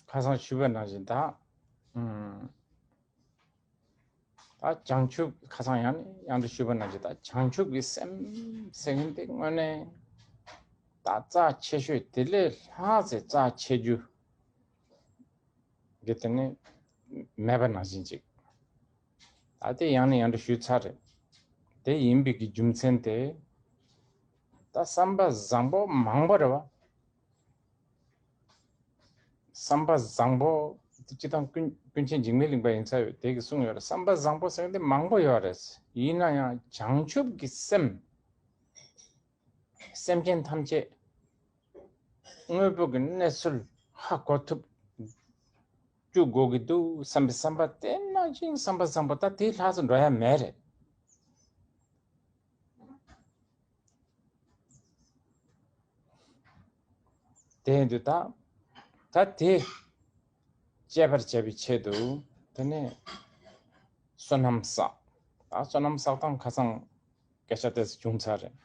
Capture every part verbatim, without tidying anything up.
ཁ་སང་ཞུས་པ་ནང་བཞིན་ད། ཨུམ། ད་བྱང་ཆུབ་ཁ་སང་ཡང་ནས་ཡང་དུ་ཞུས་པ་ནང་བཞིན་ད་བྱང་ཆུབ་ཀྱི་སེམས་ཟེར་མཁན་དེ་དངོས་གནས་ད་རྩ་ཆེ་ཤོས་དེ་ལས་ལྷག་ཙེ་རྩ་ཆེ་རྒྱུ་གི་དེ་ནི་མེད་པ་ནང་བཞིན་ཅིག་ད་དེ་ཡང་ནས་ཡང་དུ་ཞུས་ཚར་རེད། དེ་ཡིན་པའི་གི་རྒྱུ་མཚན་དེ་ད་བསམ་པ་བཟང་པོ་མང་པོ་རེད་བ། བསམ་པ་བཟང་པོ་སྤྱི་དང་ཀུན་ཀུན་མཁྱེན་འཇིགས་མེད་གླིང་པ་ཡིན་ས་ཡོད་དེ་གི་གསུངས་ཡོད་རེད། བསམ་པ་བཟང་པོ་ཟེར་མཁན་དེ་མང་པོ་ཡོད་རེད། ཡིན་ན་ཡང་བྱང་ཆུབ་ཀྱི་སེམས། སེམས་ཅན་ཐམས་ཅད་དངོས་པོ་གི་གནས་ཚུལ་ཧ་གོ་ཐུབ་བཅུག་དགོས་ཀྱི་འདུག་བསམ་པའི་བསམ་པ་དེ་ནང་བཞིན་བསམ་པ་བཟང་པོ་ད་དེའི་ལྷག་ཙམ་འགྲོ་ཡ་མེད་རེད། དེ་ཡིན་དུས་ད་ད་དེ་སྤྱད་པར་བྱ་བའི་ཆེད་དུ་དེ་ནས་བསོད་ནམས་བསགས། ད་བསོད་ནམས་བསགས་སྟངས་ཁ་སང་སྐད་ཆ་ཏོག་ཙམ་བྱུང་ཚར་རེད།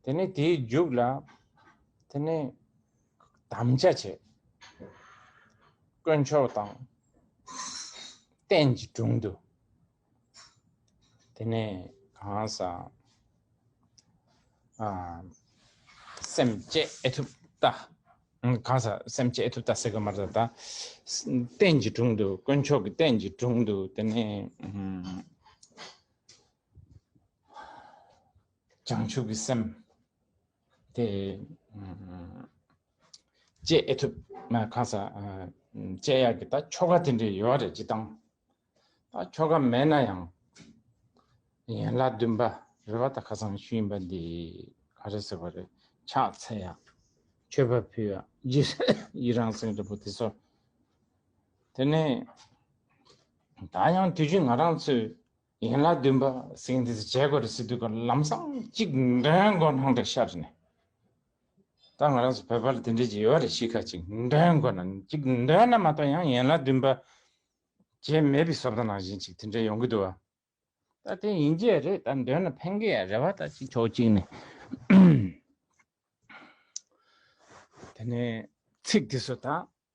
དེ་ནས་དེའི་མཇུག་ལ་དེ་ནས་དམ་བཅའ་བྱས། དཀོན་མཆོག་དང་རྟེན་གྱི་དྲུང་དུ། དེ་ནས་གང་ཟག་ཨ། སེམས་བསྐྱེད་ཨེ་ཐུབ་ལྟ། ཨ། གང་ཟག་སེམས་བསྐྱེད་ཨེ་ཐུབ་ལྟ་ཟེར་གི་མ་རེད་ད། རྟེན་གྱི་དྲུང་དུ་དཀོན་མཆོག་གི་རྟེན་གྱི་དྲུང་དུ་དེ་ནས་ཨ། བྱང་ཆུབ་ཀྱི་སེམས་དེ་ཨ། བསྐྱེད་ཨེ་ཐུབ་མ་གང་ཟག་ཨ། བསྐྱེད་ཡག་གི་ད་ཆོ་ག་དེ་འདྲ་ཡོད་རེད་སྤྱིར་བཏང་། ད་ཆོ་ག་མེད་ན་ཡང་ཡན་ལག་བདུན་པ་རེད་བ། ད་ཁ་སང་ཞུས་ཡིན་པ་འདི་ག་རེ་ཟེར་བ་རེད། ཕྱག་འཚལ་ཡག་མཆོད་པ་ཕུལ་ཡག་རྗེས་ཡི་རང་སེམས་འདྲ་པོ་དེ་ཚོ། དེ་ནས་ད་ཡང་དུས་རྒྱུན་ང་རང་ཚོས་ཡན་ལག་བདུན་པ་ཟེར་མཁན་དེ་ཚོ་བྱེད་དགོས་རེད་ཟེར་དུས་ཀ་ལམ་སང་གཅིག་འདོན་དགོས་སྣང་འདྲ་ཤར་ནས། ད་ང་རང་ཚོ་བོད་པ་ལ་དེ་འདྲ་ཅིག་ཡོད་རེད། གཤིས་ཀ་ཅིག་འདོན་དགོས་ན་གཅིག་འདོན་ན་མ་གཏོགས་ཡང་ཡན་ལག་བདུན་པ་བྱས་མེད་པའི་བཟོ་ལྟ་ནང་བཞིན་ཅིག་དེ་འདྲ་ཡོང་གི་འདུག་བ། ད་དེ་ཡིན་གྱི་རེད། ད་འདོན་ན་ཕན་གྱི་ཡ་རེད་བ། ད་ཅིག་ཕྱོགས་གཅིག་ནས། དེ་ནས་ཚིག་དེ་ཚོ་ད་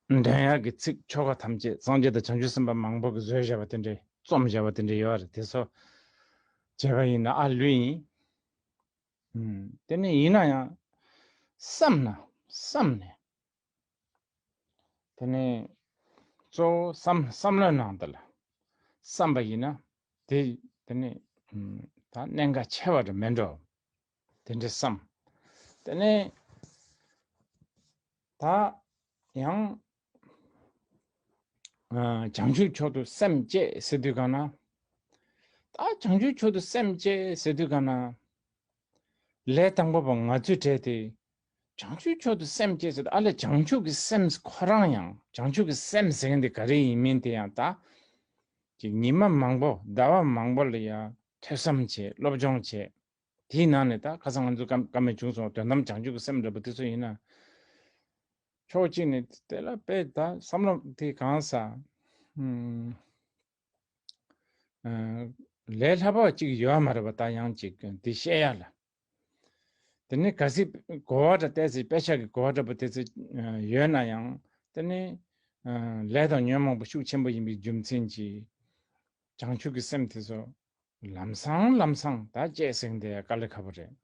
འདོན་ཡག་གི་ཚིག་ཆོ་ག་ཐམས་ཅད་སངས་རྒྱས་དང་བྱང་ཆུབ་སེམས་དཔའ་མང་པོ་གིས་བཟོས་བཞག་པ་དེ་འདྲ་རྩོམ་བཞག་པ་དེ་འདྲ་ཡོད་རེད། དེ་ཚོ་བྱས་པ་ཡིན་ན་ཨ་ལུས་ཡིན། ཨུམ། དེ་ནས་ཡིན་ན་ཡང་བསམ་ན་བསམ་ནས། དེ་ནས་གཙོ་བོ་བསམ་བསམ་བློའི་ནང་དུ་ལ་བསམ་པ་ཡིན་ན་དེ་དེ་ནས་ཨུམ། ད་གནད་འགག་ཆེ་བ་རེད་མེད་འགྲོ། དེ་འདྲའི་བསམ། དེ་ནས་ད་ཡང་ཨ། བྱང་ཆུབ་མཆོག་ཏུ་སེམས་བསྐྱེད་ཟེར་དུས་ག་ན། ད་བྱང་ཆུབ་མཆོག་ཏུ་སེམས་བསྐྱེད་ཟེར་དུས་ག་ན། ལས་དང་པོ་པ་ང་ཚོའི་གྲས་དེ། བྱང་ཆུབ་མཆོག་ཏུ་སེམས་བསྐྱེད་ཟེར་ཨ་ལས་བྱང་ཆུབ་ཀྱི་སེམས་ཁོ་རང་ཡང་བྱང་ཆུབ་ཀྱི་སེམས་ཟེར་མཁན་དེ་ག་རེ་ཡིན་མིན་དེ་ཡང་ད། ཅིག་ཉི་མ་མང་པོ་ཟླ་བ་མང་པོ་ལ་ཡང་ཐོས་བསམ་བྱས་སློབ་སྦྱོང་བྱས། དེའི་ནང་ནས་ད་ཁ་སང་ང་ཚོ་བཀའ་བཀའ་མོལ་བྱུང་སོང་། དོན་དམ་བྱང་ཆུབ་ཀྱི་སེམས་འདྲ་པོ་དེ་ཚོ་ཡིན་ན། ཕྱོགས་གཅིག་ནས་དེ་ལ་དཔེ་ད་བསམ་བློ་དེ་གང་ཟག་ཨུམ། ཨ། ལས་སླ་པོ་གཅིག་ཡོད་མ་རེད་པ། ད་ཡང་གཅིག་དེ་བཤད་ཡ་ལ། དེ་ནས་གལ་སྲིད་གོ་བ་འདྲ་བལྟས་ཚེ་དཔེ་ཆ་གི་གོ་བ་འདྲ་པོ་དེ་ཚོ་ཡོད་ན་ཡང་དེ་ནས་ཨ། ལས་དང་ཉོན་མོངས་པ་ཤུགས་ཆེན་པོ་ཡིན་པའི་རྒྱུ་མཚན་གྱིས་བྱང་ཆུབ་ཀྱི་སེམས་དེ་ཚོ་ལམ་སང་ལམ་སང་ད་བསྐྱེད་ཟིན་དེ་དཀའ་ལས་ཁག་པོ་རེད།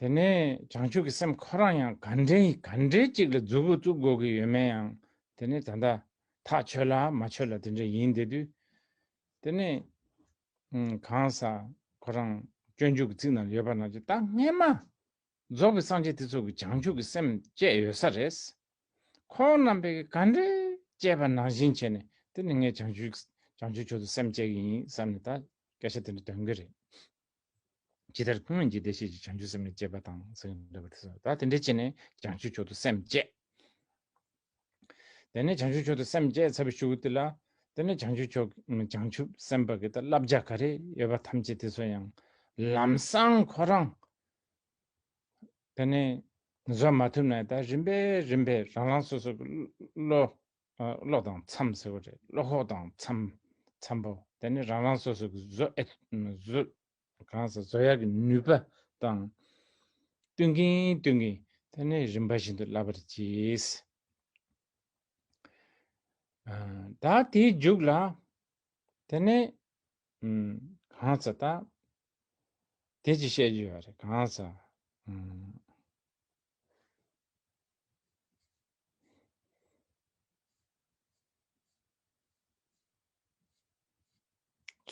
དེ་ནས་བྱང་ཆུབ་ཀྱི་སེམས་ཁོ་རང་ཡང་ག་འདྲའི་ག་འདྲའི་ཅིག་ལ་མཛུབ་གུ་བཙུགས་དགོས་ཀྱི་ཡོད་མེད་ཡང་དེ་ནས་ད་ལྟ་ཐག་ཆོད་ལ་མ་ཆོད་ལ་དེ་འདྲ་ཡིན་བསྡད་དུས། དེ་ནས་ཨུམ། གང་ཟག་ཁོ་རང་སྤྱོད་འཇུག་གི་ཚིག་ནང་ཡོད་པ་ནང་བཞིན་ད་སྔས་མ་རྫོགས་པའི་སངས་རྒྱས་དེ་ཚོ་གི་བྱང་ཆུབ་ཀྱི་སེམས་བསྐྱེད་ཡོད་ས་རེད། ཁོང་རྣམ་པས་ག་འདྲའི་བསྐྱེད་པ་ནང་བཞིན་བྱས་ནས་དེ་ནི་ངས་བྱང་ཆུབ་བྱང་ཆུབ་མཆོག་ཏུ་སེམས་བསྐྱེད་ཀྱི་ཡིན་བསམ་ནས་ད་སྐད་ཆ་དེ་འདྲ་འདོན་གྱི་རེད། ཇི་ལྟར་ཀུན་སློང་གི་བདེ་གཤེགས་ཀྱིས། བྱང་ཆུབ་སེམས་ལ་སྤྱད་པ་དང་ཟེར་འདྲ་པོ་དེ་ཚོ་ད་དེ་འདྲ་བྱས་ནས་བྱང་ཆུབ་མཆོག་ཏུ་སེམས་བསྐྱེད། དེ་ནས་བྱང་ཆུབ་མཆོག་ཏུ་སེམས་བསྐྱེད་ཚར་བའི་གཞུག་གུ་དེ་ལ་དེ་ནས་བྱང་ཆུབ་མཆོག་བྱང་ཆུབ་སེམས་དཔའ་གི་ད་བསླབ་བྱ་ག་རེ་ཡོད་པ་ཐམས་ཅད་དེ་ཚོ་ཡང་ལམ་སང་ཁོ་རང་དེ་ནས་བཟོ་མ་ཐུབ་ན་ད་རིམ་པས་རིམ་པས་རང་རང་སོ་སོ་གི་བློ་བློ་དང་འཚམ་ཟེར་བ་རེད། བློ་ཁོག་དང་འཚམ་འཚམ་པོ་དེ་ནས་རང་རང་སོ་སོ་གི་བཟོ་ཨེ་བཟོ་གང་ཟག་བཟོ་ཡག་གི་ནུས་པ་དང་བསྟུན་གིན་བསྟུན་གིན་དེ་ནས་རིམ་པ་བཞིན་དུ་བསླབ་པར་གྱིས། ད་དེའི་མཇུག་ལ། དེ་ནས་གང་ཟག་ད་དེ་ཅི་བཤད་རྒྱུ་ཡོད་རེད། གང་ཟག་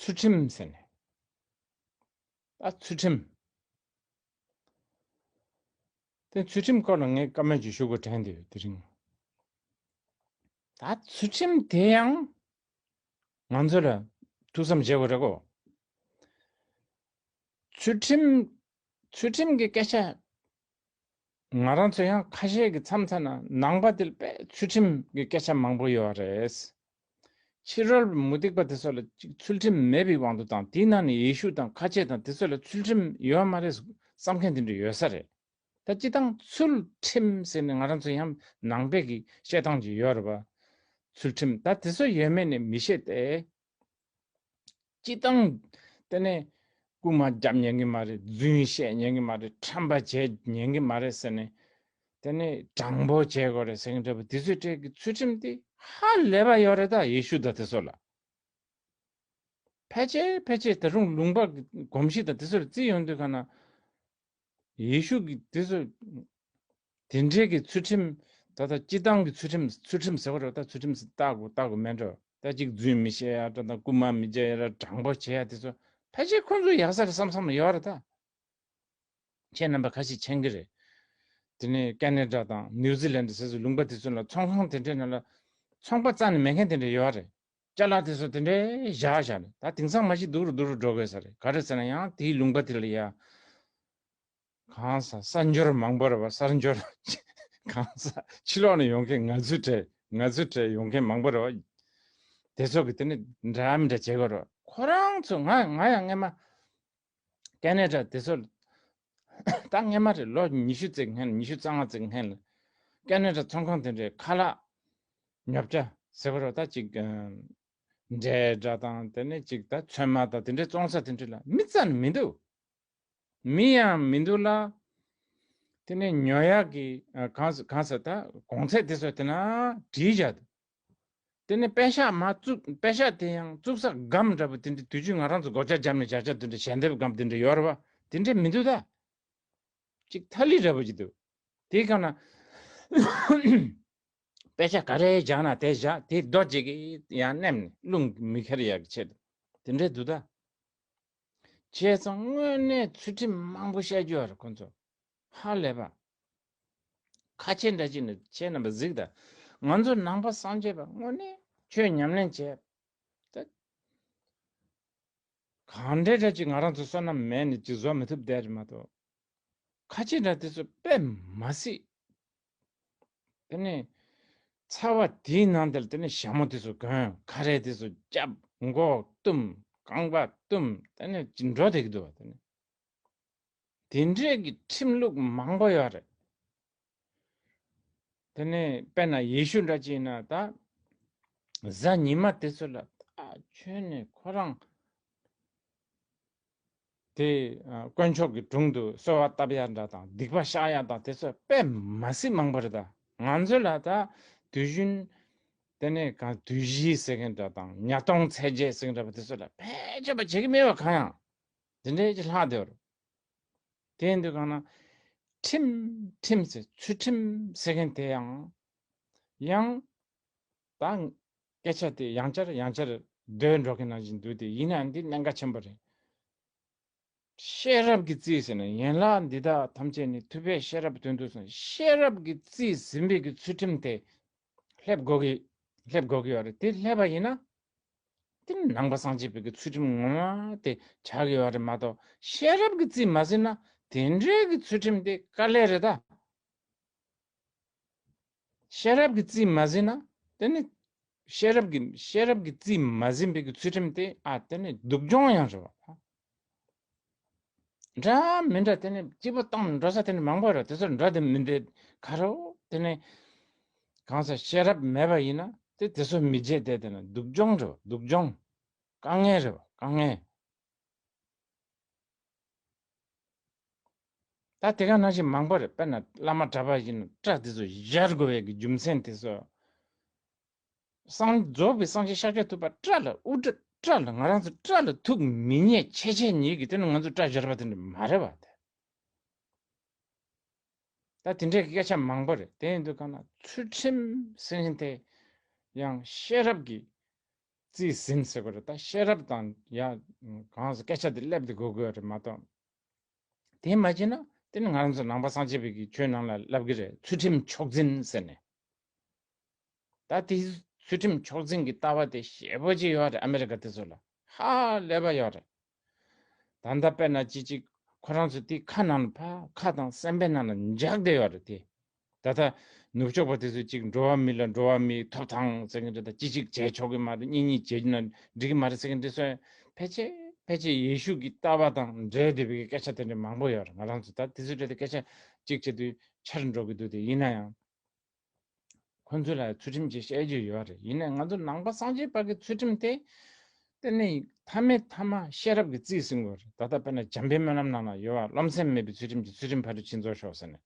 ཚུལ་ཁྲིམས་ཟེར་ནས། ད་ཚུལ་ཁྲིམས། དེ་ཚུལ་ཁྲིམས་སྐོར་ལ་ངས་བཀའ་མོལ་ཅིག་ཞུ་དགོས་དྲན་འདུག་དེ་རིང་། ད་ཚུལ་ཁྲིམས་དེ་ཡང་ང་ཚོ་ལ་ཐུགས་བསམ་བཞེས་དགོས་རེད་གོ། ཚུལ་ཁྲིམས། ཚུལ་ཁྲིམས་ཀྱི་སྐད་ཆ། ང་རང་ཚོ་ཡང་ཁ་ཤས་ཀྱི་མཚམས་མཚམས་ན་ནང་པ་དེ་ལ་དཔེ་ཚུལ་ཁྲིམས་ཀྱི་སྐད་ཆ་མང་པོ་ཡོད་རེད། ཕྱི་རོལ་མུ་སྟེགས་པ་དེ་ཚོ་ལ་ཅིག་ཚུལ་ཁྲིམས་མེད་པའི་དབང་དུ་བཏང་། དེའི་ནང་ནས་ཡེ་ཤུ་དང་ཁ་ཆེ་དང་དེ་ཚོ་ལ་ཚུལ་ཁྲིམས་ཡོད་མ་རེད་བསམ་མཁན་དེ་འདྲ་ཡོད་ས་རེད། ད་སྤྱི་བཏང་ཚུལ་ཁྲིམས་ཟེར་ནས་ང་རང་ཚོ་ཡང་ནང་པའི་གི་བཤད་སྟངས་ཅིག་ཡོད་རེད་པ། ཚུལ་ཁྲིམས་ད་དེ་ཚོ་ཡོད་མེད་ནས་མི་ཤེས་ཏེ། སྤྱི་བཏང་དེ་ནས་རྐུན་མ་རྒྱབ་ཉན་གི་མ་རེད། རྫུན་བཤད་ཉན་གི་མ་རེད། ཁྲམ་པ་བྱས་ཉན་གི་མ་རེད་ཟེར་ནས། དེ་ནས་དྲང་པོ་བྱེད་དགོས་རེད་ཟེར་མཁན་འདྲ་པོ་དེ་ཚོའི་གྲས་ཀྱི་ཚུལ་ཁྲིམས་དེ་ཧ་ལས་པ་ཡོད་རེད། ད་ཡེ་ཤུ་དང་དེ་ཚོ་ལ། ཕལ་ཆེར་ཕལ་ཆེར་ད་རུང་ལུང་པ་གི་གོམས་གཤིས་དང་དེ་ཚོར་བརྩིས་ཡོང་དུས་ག་ན། ཡེ་ཤུ་གི་དེ་ཚོ། དེ་འདྲའི་གི་ཚུལ་ཁྲིམས། ད་ལྟ་སྤྱི་བཏང་གི་ཚུལ་ཁྲིམས། ཚུལ་ཁྲིམས་ཟེར་བ་རེད། ད་ཚུལ་ཁྲིམས་ལྟ་དགོས་ལྟ་དགོས་མེད་འགྲོ། ད་ཅིག་རྫུན་མི་བཤད་ཡ་འདྲ་དང་། རྐུན་མ་མི་བྱེད་ཡ་འདྲ། དྲང་པོ་བྱེད་ཡ་དེ་ཚོ་ཕལ་ཆེར་ཁོང་ཚོ་ཡག་ས་རེད་བསམ་བསམ་ཡོད་རེད་ད། ཁྱེད་རྣམ་པ་ཁ་ཤས་མཁྱེན་གི་རེད། དེ་ནས་ཀེ་ན་ཌ་དང་ནིའུ་ཛི་ལན་ཌ་ཟེར་ཚོ་ལུང་པ་དེ་ཚོ་ལ་ཚོང་ཁང་དེ་འདྲའི་ནང་ལ་ཚོང་པ་རྩ་ནས་མེད་མཁན་དེ་འདྲ་ཡོད་རེད། ཅ་ལག་དེ་ཚོ་དེ་འདྲའི་བཞག་བཞག་ནས། ད་དེང་སང་མ་གཞི་སྡུག་རུ་སྡུག་རུ་འགྲོ་དགོས་ས་རེད། ག་རེ་ཟེར་ན་ཡང་དེའི་ལུང་པ་དེ་ལ་ཡ། གང་ཟག་གསར་འབྱོར་མང་པོ་རེད་པ། གསར་འབྱོར། གང་ཟག་ཕྱི་ལོགས་ནས་ཡོང་མཁན། ང་ཚོའི་གྲས། ང་ཚོའི་གྲས་ཡོང་མཁན་མང་པོ་རེད་པ། དེ་ཚོ་གི་དེ་ནི་འདྲ་མི་འདྲ་བྱེད་དགོས་རེད་པ། ཁོ་རང་ཚོ། ང་ང་ཡང་སྔན་མ་ཀེ་ན་ཌ་དེ་ཚོ་ད་སྔན་མ་རེད། ལོ་ཉི་ཤུ་ཙམ་སྔན། ཉི་ཤུ་རྩ་ལྔ་ཙམ་སྔན་ལ་ཀེ་ན་ཌ་ཚོང་ཁང་དེ་འདྲའི་ཁ་ལག་ཉོ་ཆ་ཟེར་བ་རེད་པ། ད་ཅིག་འབྲས་འདྲ་དང་། དེ་ནས་ཅིག་ད་ཚོད་མ་དང་དེ་འདྲའི་བཙོང་ས་དེ་འདྲ་ལ་མི་རྩ་ནས་མི་འདུག་མི་ཡང་མི་འདུག་ལ། དེ་ནས་ཉོ་ཡག་གི་གང་ཟག་གང་ཟག་ད་གོང་ཚད་དེ་ཚོ་དེ་ན་བྲིས་བཞག་འདུག་དེ་ནས་པེ་ཤག་མར་བཙུགས། པེ་ཤག་དེ་ཡང་བཙུགས་ས་སྒམ་འདྲ་པོ་དེ་འདྲ། དུས་རྒྱུན་ང་རང་ཚོ་སྒོ་ལྕགས་བརྒྱབ་ནས་བཞག་བཞག་དེ་འདྲ། ཞལ་འདེབས་སྒམ་དེ་འདྲ་ཡོད་རེད་པ། དེ་འདྲ་མི་འདུག་ད། ཅིག་ཐ་ལི་འདྲ་པོ་ཅིག་འདུག་དེའི་སྒང་ན་པེ་ཤག་ག་རེ་བཞག་ན་དེ་བཞག་དེ་རྡོ་གཅིག་གིས་ཡང་མནན་ནས་རླུང་མི་འཁྱེར་ཡག་གི་ཆེད་དུ་དེ་འདྲ་འདུག་ད། བྱས་ཙང་དངོས་གནས་ཚུལ་ཁྲིམས་མང་པོ་བཤད་རྒྱུ་ཡོད་རེད་ཁོང་ཚོ། ཧ་ལས་པ། ཁ་ཆེ་འདྲ་ཅིག་ནི་ཁྱེད་རྣམ་པ་གཟིགས་དང་། ང་ཚོ་ནང་པ་སངས་རྒྱས་པ་དངོས་གནས་ཆོས་ཉམས་ལེན་བྱས་ད། གང་འདྲ་འདྲ་ཅིག་ང་རང་ཚོ་བསོད་ནམས་མེད་ནས་ཅིག་བཟོ་མི་ཐུབ་བསྡད་རེད་མ་གཏོགས། ཁ་ཆེ་འདྲ་དེ་ཚོ་དཔེ་མ་སྲིད། དེ་ནས་ཚ་བ་དེའི་ནང་དེར་དེ་ནས་ཞྭ་མོ་དེ་ཚོ་གོན། ཁ་རས་དེ་ཚོ་རྒྱབ། མགོ་བཏུམ། རྐང་པ་བཏུམ། དེ་ནས་ཅིག་འགྲོ་བསྡད་ཀྱི་འདུག་བ། དེ་ནས་དེ་འདྲས་ཀྱི་ཁྲིམས་ལུགས་མང་པོ་ཡོད་རེད། དེ་ནས་དཔེར་ན་ཡེ་ཤུ་འདྲ་ཅིག་ཡིན་ན་ད། གཟའ་ཉི་མ་དེ་ཚོ་ལ་ད་ཁྱོན་ནས་ཁོ་རང་དེ་དཀོན་མཆོག་གི་དྲུང་དུ་གསོལ་བ་བཏབ་ཡ་འདྲ་དང་། སྡིག་པ་བཤགས་ཡ་དང་དེ་ཚོ་དཔེ་མ་སྲིད་མང་པོ་རེད། ད་ང་ཚོ་ལ་ད་དུས་རྒྱུན་དེ་ནས་གང་དུས་བཞི་ཟེར་མཁན་འདྲ་དང་། ཉ་སྟོང་ཚེས་བརྒྱད་ཟེར་མཁན་འདྲ་པོ་དེ་ཚོ་ལ་ཕལ་ཆེར་བ་བྱེད་ཀྱི་མེད་པ། གང་ཡང་དེ་འདྲའི་ཅིག་ལྷག་བསྡད་པ་རེད། དེ་ཡིན་དུས་གང་ན་ཁྲིམས། ཁྲིམས་ཟེར། ཚུལ་ཁྲིམས་ཟེར་མཁན་དེ་ཡང་ཡང་ད་སྐད་ཆ་དེ་ཡང་བསྐྱར་ཡང་བསྐྱར་བརྗོད་འགྲོ་མཁན་ནང་བཞིན་འདུག་དེ་ཡིན་ནའང་འདི་གནད་འགག་ཆེན་པོ་རེད། ཤེས་རབ་ཀྱི་རྩིས་ཟེར་ན། ཡན་ལག་འདི་དག་ཐམས་ཅད་ནི། ཐུབ་པས་ཤེས་རབ་དོན་དུ་གསུངས། ཤེས་རབ་ཀྱི་རྩིས་ཟིན་པའི་གི་ཚུལ་ཁྲིམས་དེ་སླེབས་དགོས་ཀྱི། སླེབས་དགོས་ཀྱི་ཡོད་རེད། དེ་སླེབས་པ་ཡིན་ན། དེ་ནི་ནང་པ་སངས་རྒྱས་པའི་གི་ཚུལ་ཁྲིམས་ངོ་མ་དེ་ཆགས་ཀྱི་ཡོད་རེད་མ་གཏོགས། ཤེས་རབ་ཀྱི་རྩིས་མ་ཟིན་ན་དེ་འདྲའི་གི་ཚུལ་ཁྲིམས་དེ་དཀའ་ལས་རེད་ད། ཤེས་རབ་ཀྱི་རྩིས་མ་ཟིན་ན་དེ་ནི། ཤེས་རབ་ཀྱི། ཤེས་རབ་ཀྱི་རྩིས་མ་ཟིན་པའི་གི་ཚུལ་ཁྲིམས་དེ། ཨ། དེ་ནི་སྡུག་སྦྱོང་ཡང་རེད་བ། འདྲ་མི་འདྲ་དེ་ནི་སྐྱིད་པོ་བཏང་འགྲོ་ས་དེ་ནི་མང་པོ་རེད། དེ་ཚོར་འགྲོ་དེ་མི་འདོད་ཁ་རོ། དེ་ནི་གང་ཟག་ཤེས་རབ་མེད་པ་ཡིན་ན་དེ་དེ་ཚོ་མི་བརྗེད་དེ། དེ་ནི་སྡུག་སྦྱོང་རེད་བ། སྡུག་སྦྱོང་། དཀའ་ངལ་རེད་བ། དཀའ་ངལ། ད་དེ་ག་ནང་བཞིན་མང་པོ་རེད། དཔེར་ན་བླ་མ་གྲྭ་པ་ཡིན་ན་སྐྲ་དེ་ཚོ་བཞར་དགོས་པའི་གི་རྒྱུ་མཚན་དེ་ཚོ། སངས་རྫོགས་པའི་སངས་རྒྱས་ཤཱཀྱ་ཐུབ་པ་དགྲ་ལ་དབུ་སྐྲ་དགྲ་ལ་ང་རང་ཚོ་དགྲ་ལ་ཐུག་མི་ཉན་ཆེ་ཆེ་ཉིད་ཀྱི་དེ་ནི་ང་ཚོ་དགྲ་བཞར་བ་དེ་འདྲ་མ་རེད་བ་དེ། ད་དེ་འདྲའི་སྐད་ཆ་མང་པོ་རེད། དེ་ཡིན་དུས་གང་ན་ཚུལ་ཁྲིམས་ཟེར་མཁན་དེ་ཡང་ཤེས་རབ་ཀྱི་རྩིས་ཟིན་ཟེར་དགོས་རེད། ད་ཤེས་རབ་དང་ཡང་གང་ཟེར་སྐད་ཆ་དེ་སླེབས་ཏེ་དགོས་དགོས་རེད་མ་གཏོགས། དེ་མ་བྱས་ན་དེ་ནི་ང་རང་ཚོ་ནང་པ་སངས་རྒྱས་པའི་གི་ཆོས་ནང་ལ་ལབ་གི་རེད། ཚུལ་ཁྲིམས་མཆོག་འཛིན་ཟེར་ནས། ད་དེ་ཚུལ་ཁྲིམས་མཆོག་འཛིན་གྱི་ལྟ་བ་དེ་ཞེ་པོ་ཅིག་ཡོད་རེད། ཨ་མེ་རི་ཀ་དེ་ཚོ་ལ་ཧ་ལས་པ་ཡོད་རེད། ད་ལྟ་དཔེར་ན་ཅི་ཅིག་ཁོ་རང་ཚོ་དེ་ཁ་ནང་ལ་ཕ་ཁ་དང་སེམས་པའི་ནང་ལ་འཇགས་བསྡད་ཡོད་རེད་དེ། ད་ལྟ་ནུབ་ཕྱོགས་པ་དེ་ཚོས་ཅིག་འགྲོ་བ་མི་ལ་འགྲོ་བ་མིའི་ཐོབ་ཐང་ཟེར་གྱི་འདྲ། ད་ཅི་ཅིག་བྱས་ཆོག་གི་མ་རེད། གཉིས་གཉིས་བྱས་ན་འགྲིག་གི་མ་རེད་ཟེར་གྱི་འདྲ་སོང་། ཕལ་ཆེར་ཕལ་ཆེར་ཡེ་ཤུ་གི་ལྟ་བ་དང་འབྲེལ་བསྡད་པའི་སྐད་ཆ་དེ་འདྲ་མང་པོ་ཡོད་རེད། ང་རང་ཚོ་ད་དེ་ཚོའི་གྲས་དེ་སྐད་ཆ་གཅིག་བྱེད་དུས་ཆེར་འགྲོ་གི་འདུག་དེ་ཡིན་ན་ཡང་། ཁོ་ཚོ་ལ་ཚུལ་ཁྲིམས་ཀྱི་བཤད་རྒྱུ་ཡོད་རེད། ཡིན་ནའི་ང་ཚོ་ནང་པ་སངས་རྒྱས་པ་གི་ཚུལ་ཁྲིམས་དེ། དེ་ནི་མཐའ་མའི་མཐའ་མ་ཤེས་རབ་ཀྱི་རྩིས་ཟིན་དགོས་རེད། ད་ལྟ་དཔེར་ན་འཇམ་དཔལ་སྨོན་ལམ་ནང་ལ་ཡོད་བ། རློམ་སེམས་མེད་པའི་ཚུལ་ཁྲིམས་ཀྱིས་ཚུལ་ཁྲིམས་ཕ་རོལ་ཕྱིན་རྫོགས་ཤོག་ཟེར་ནས།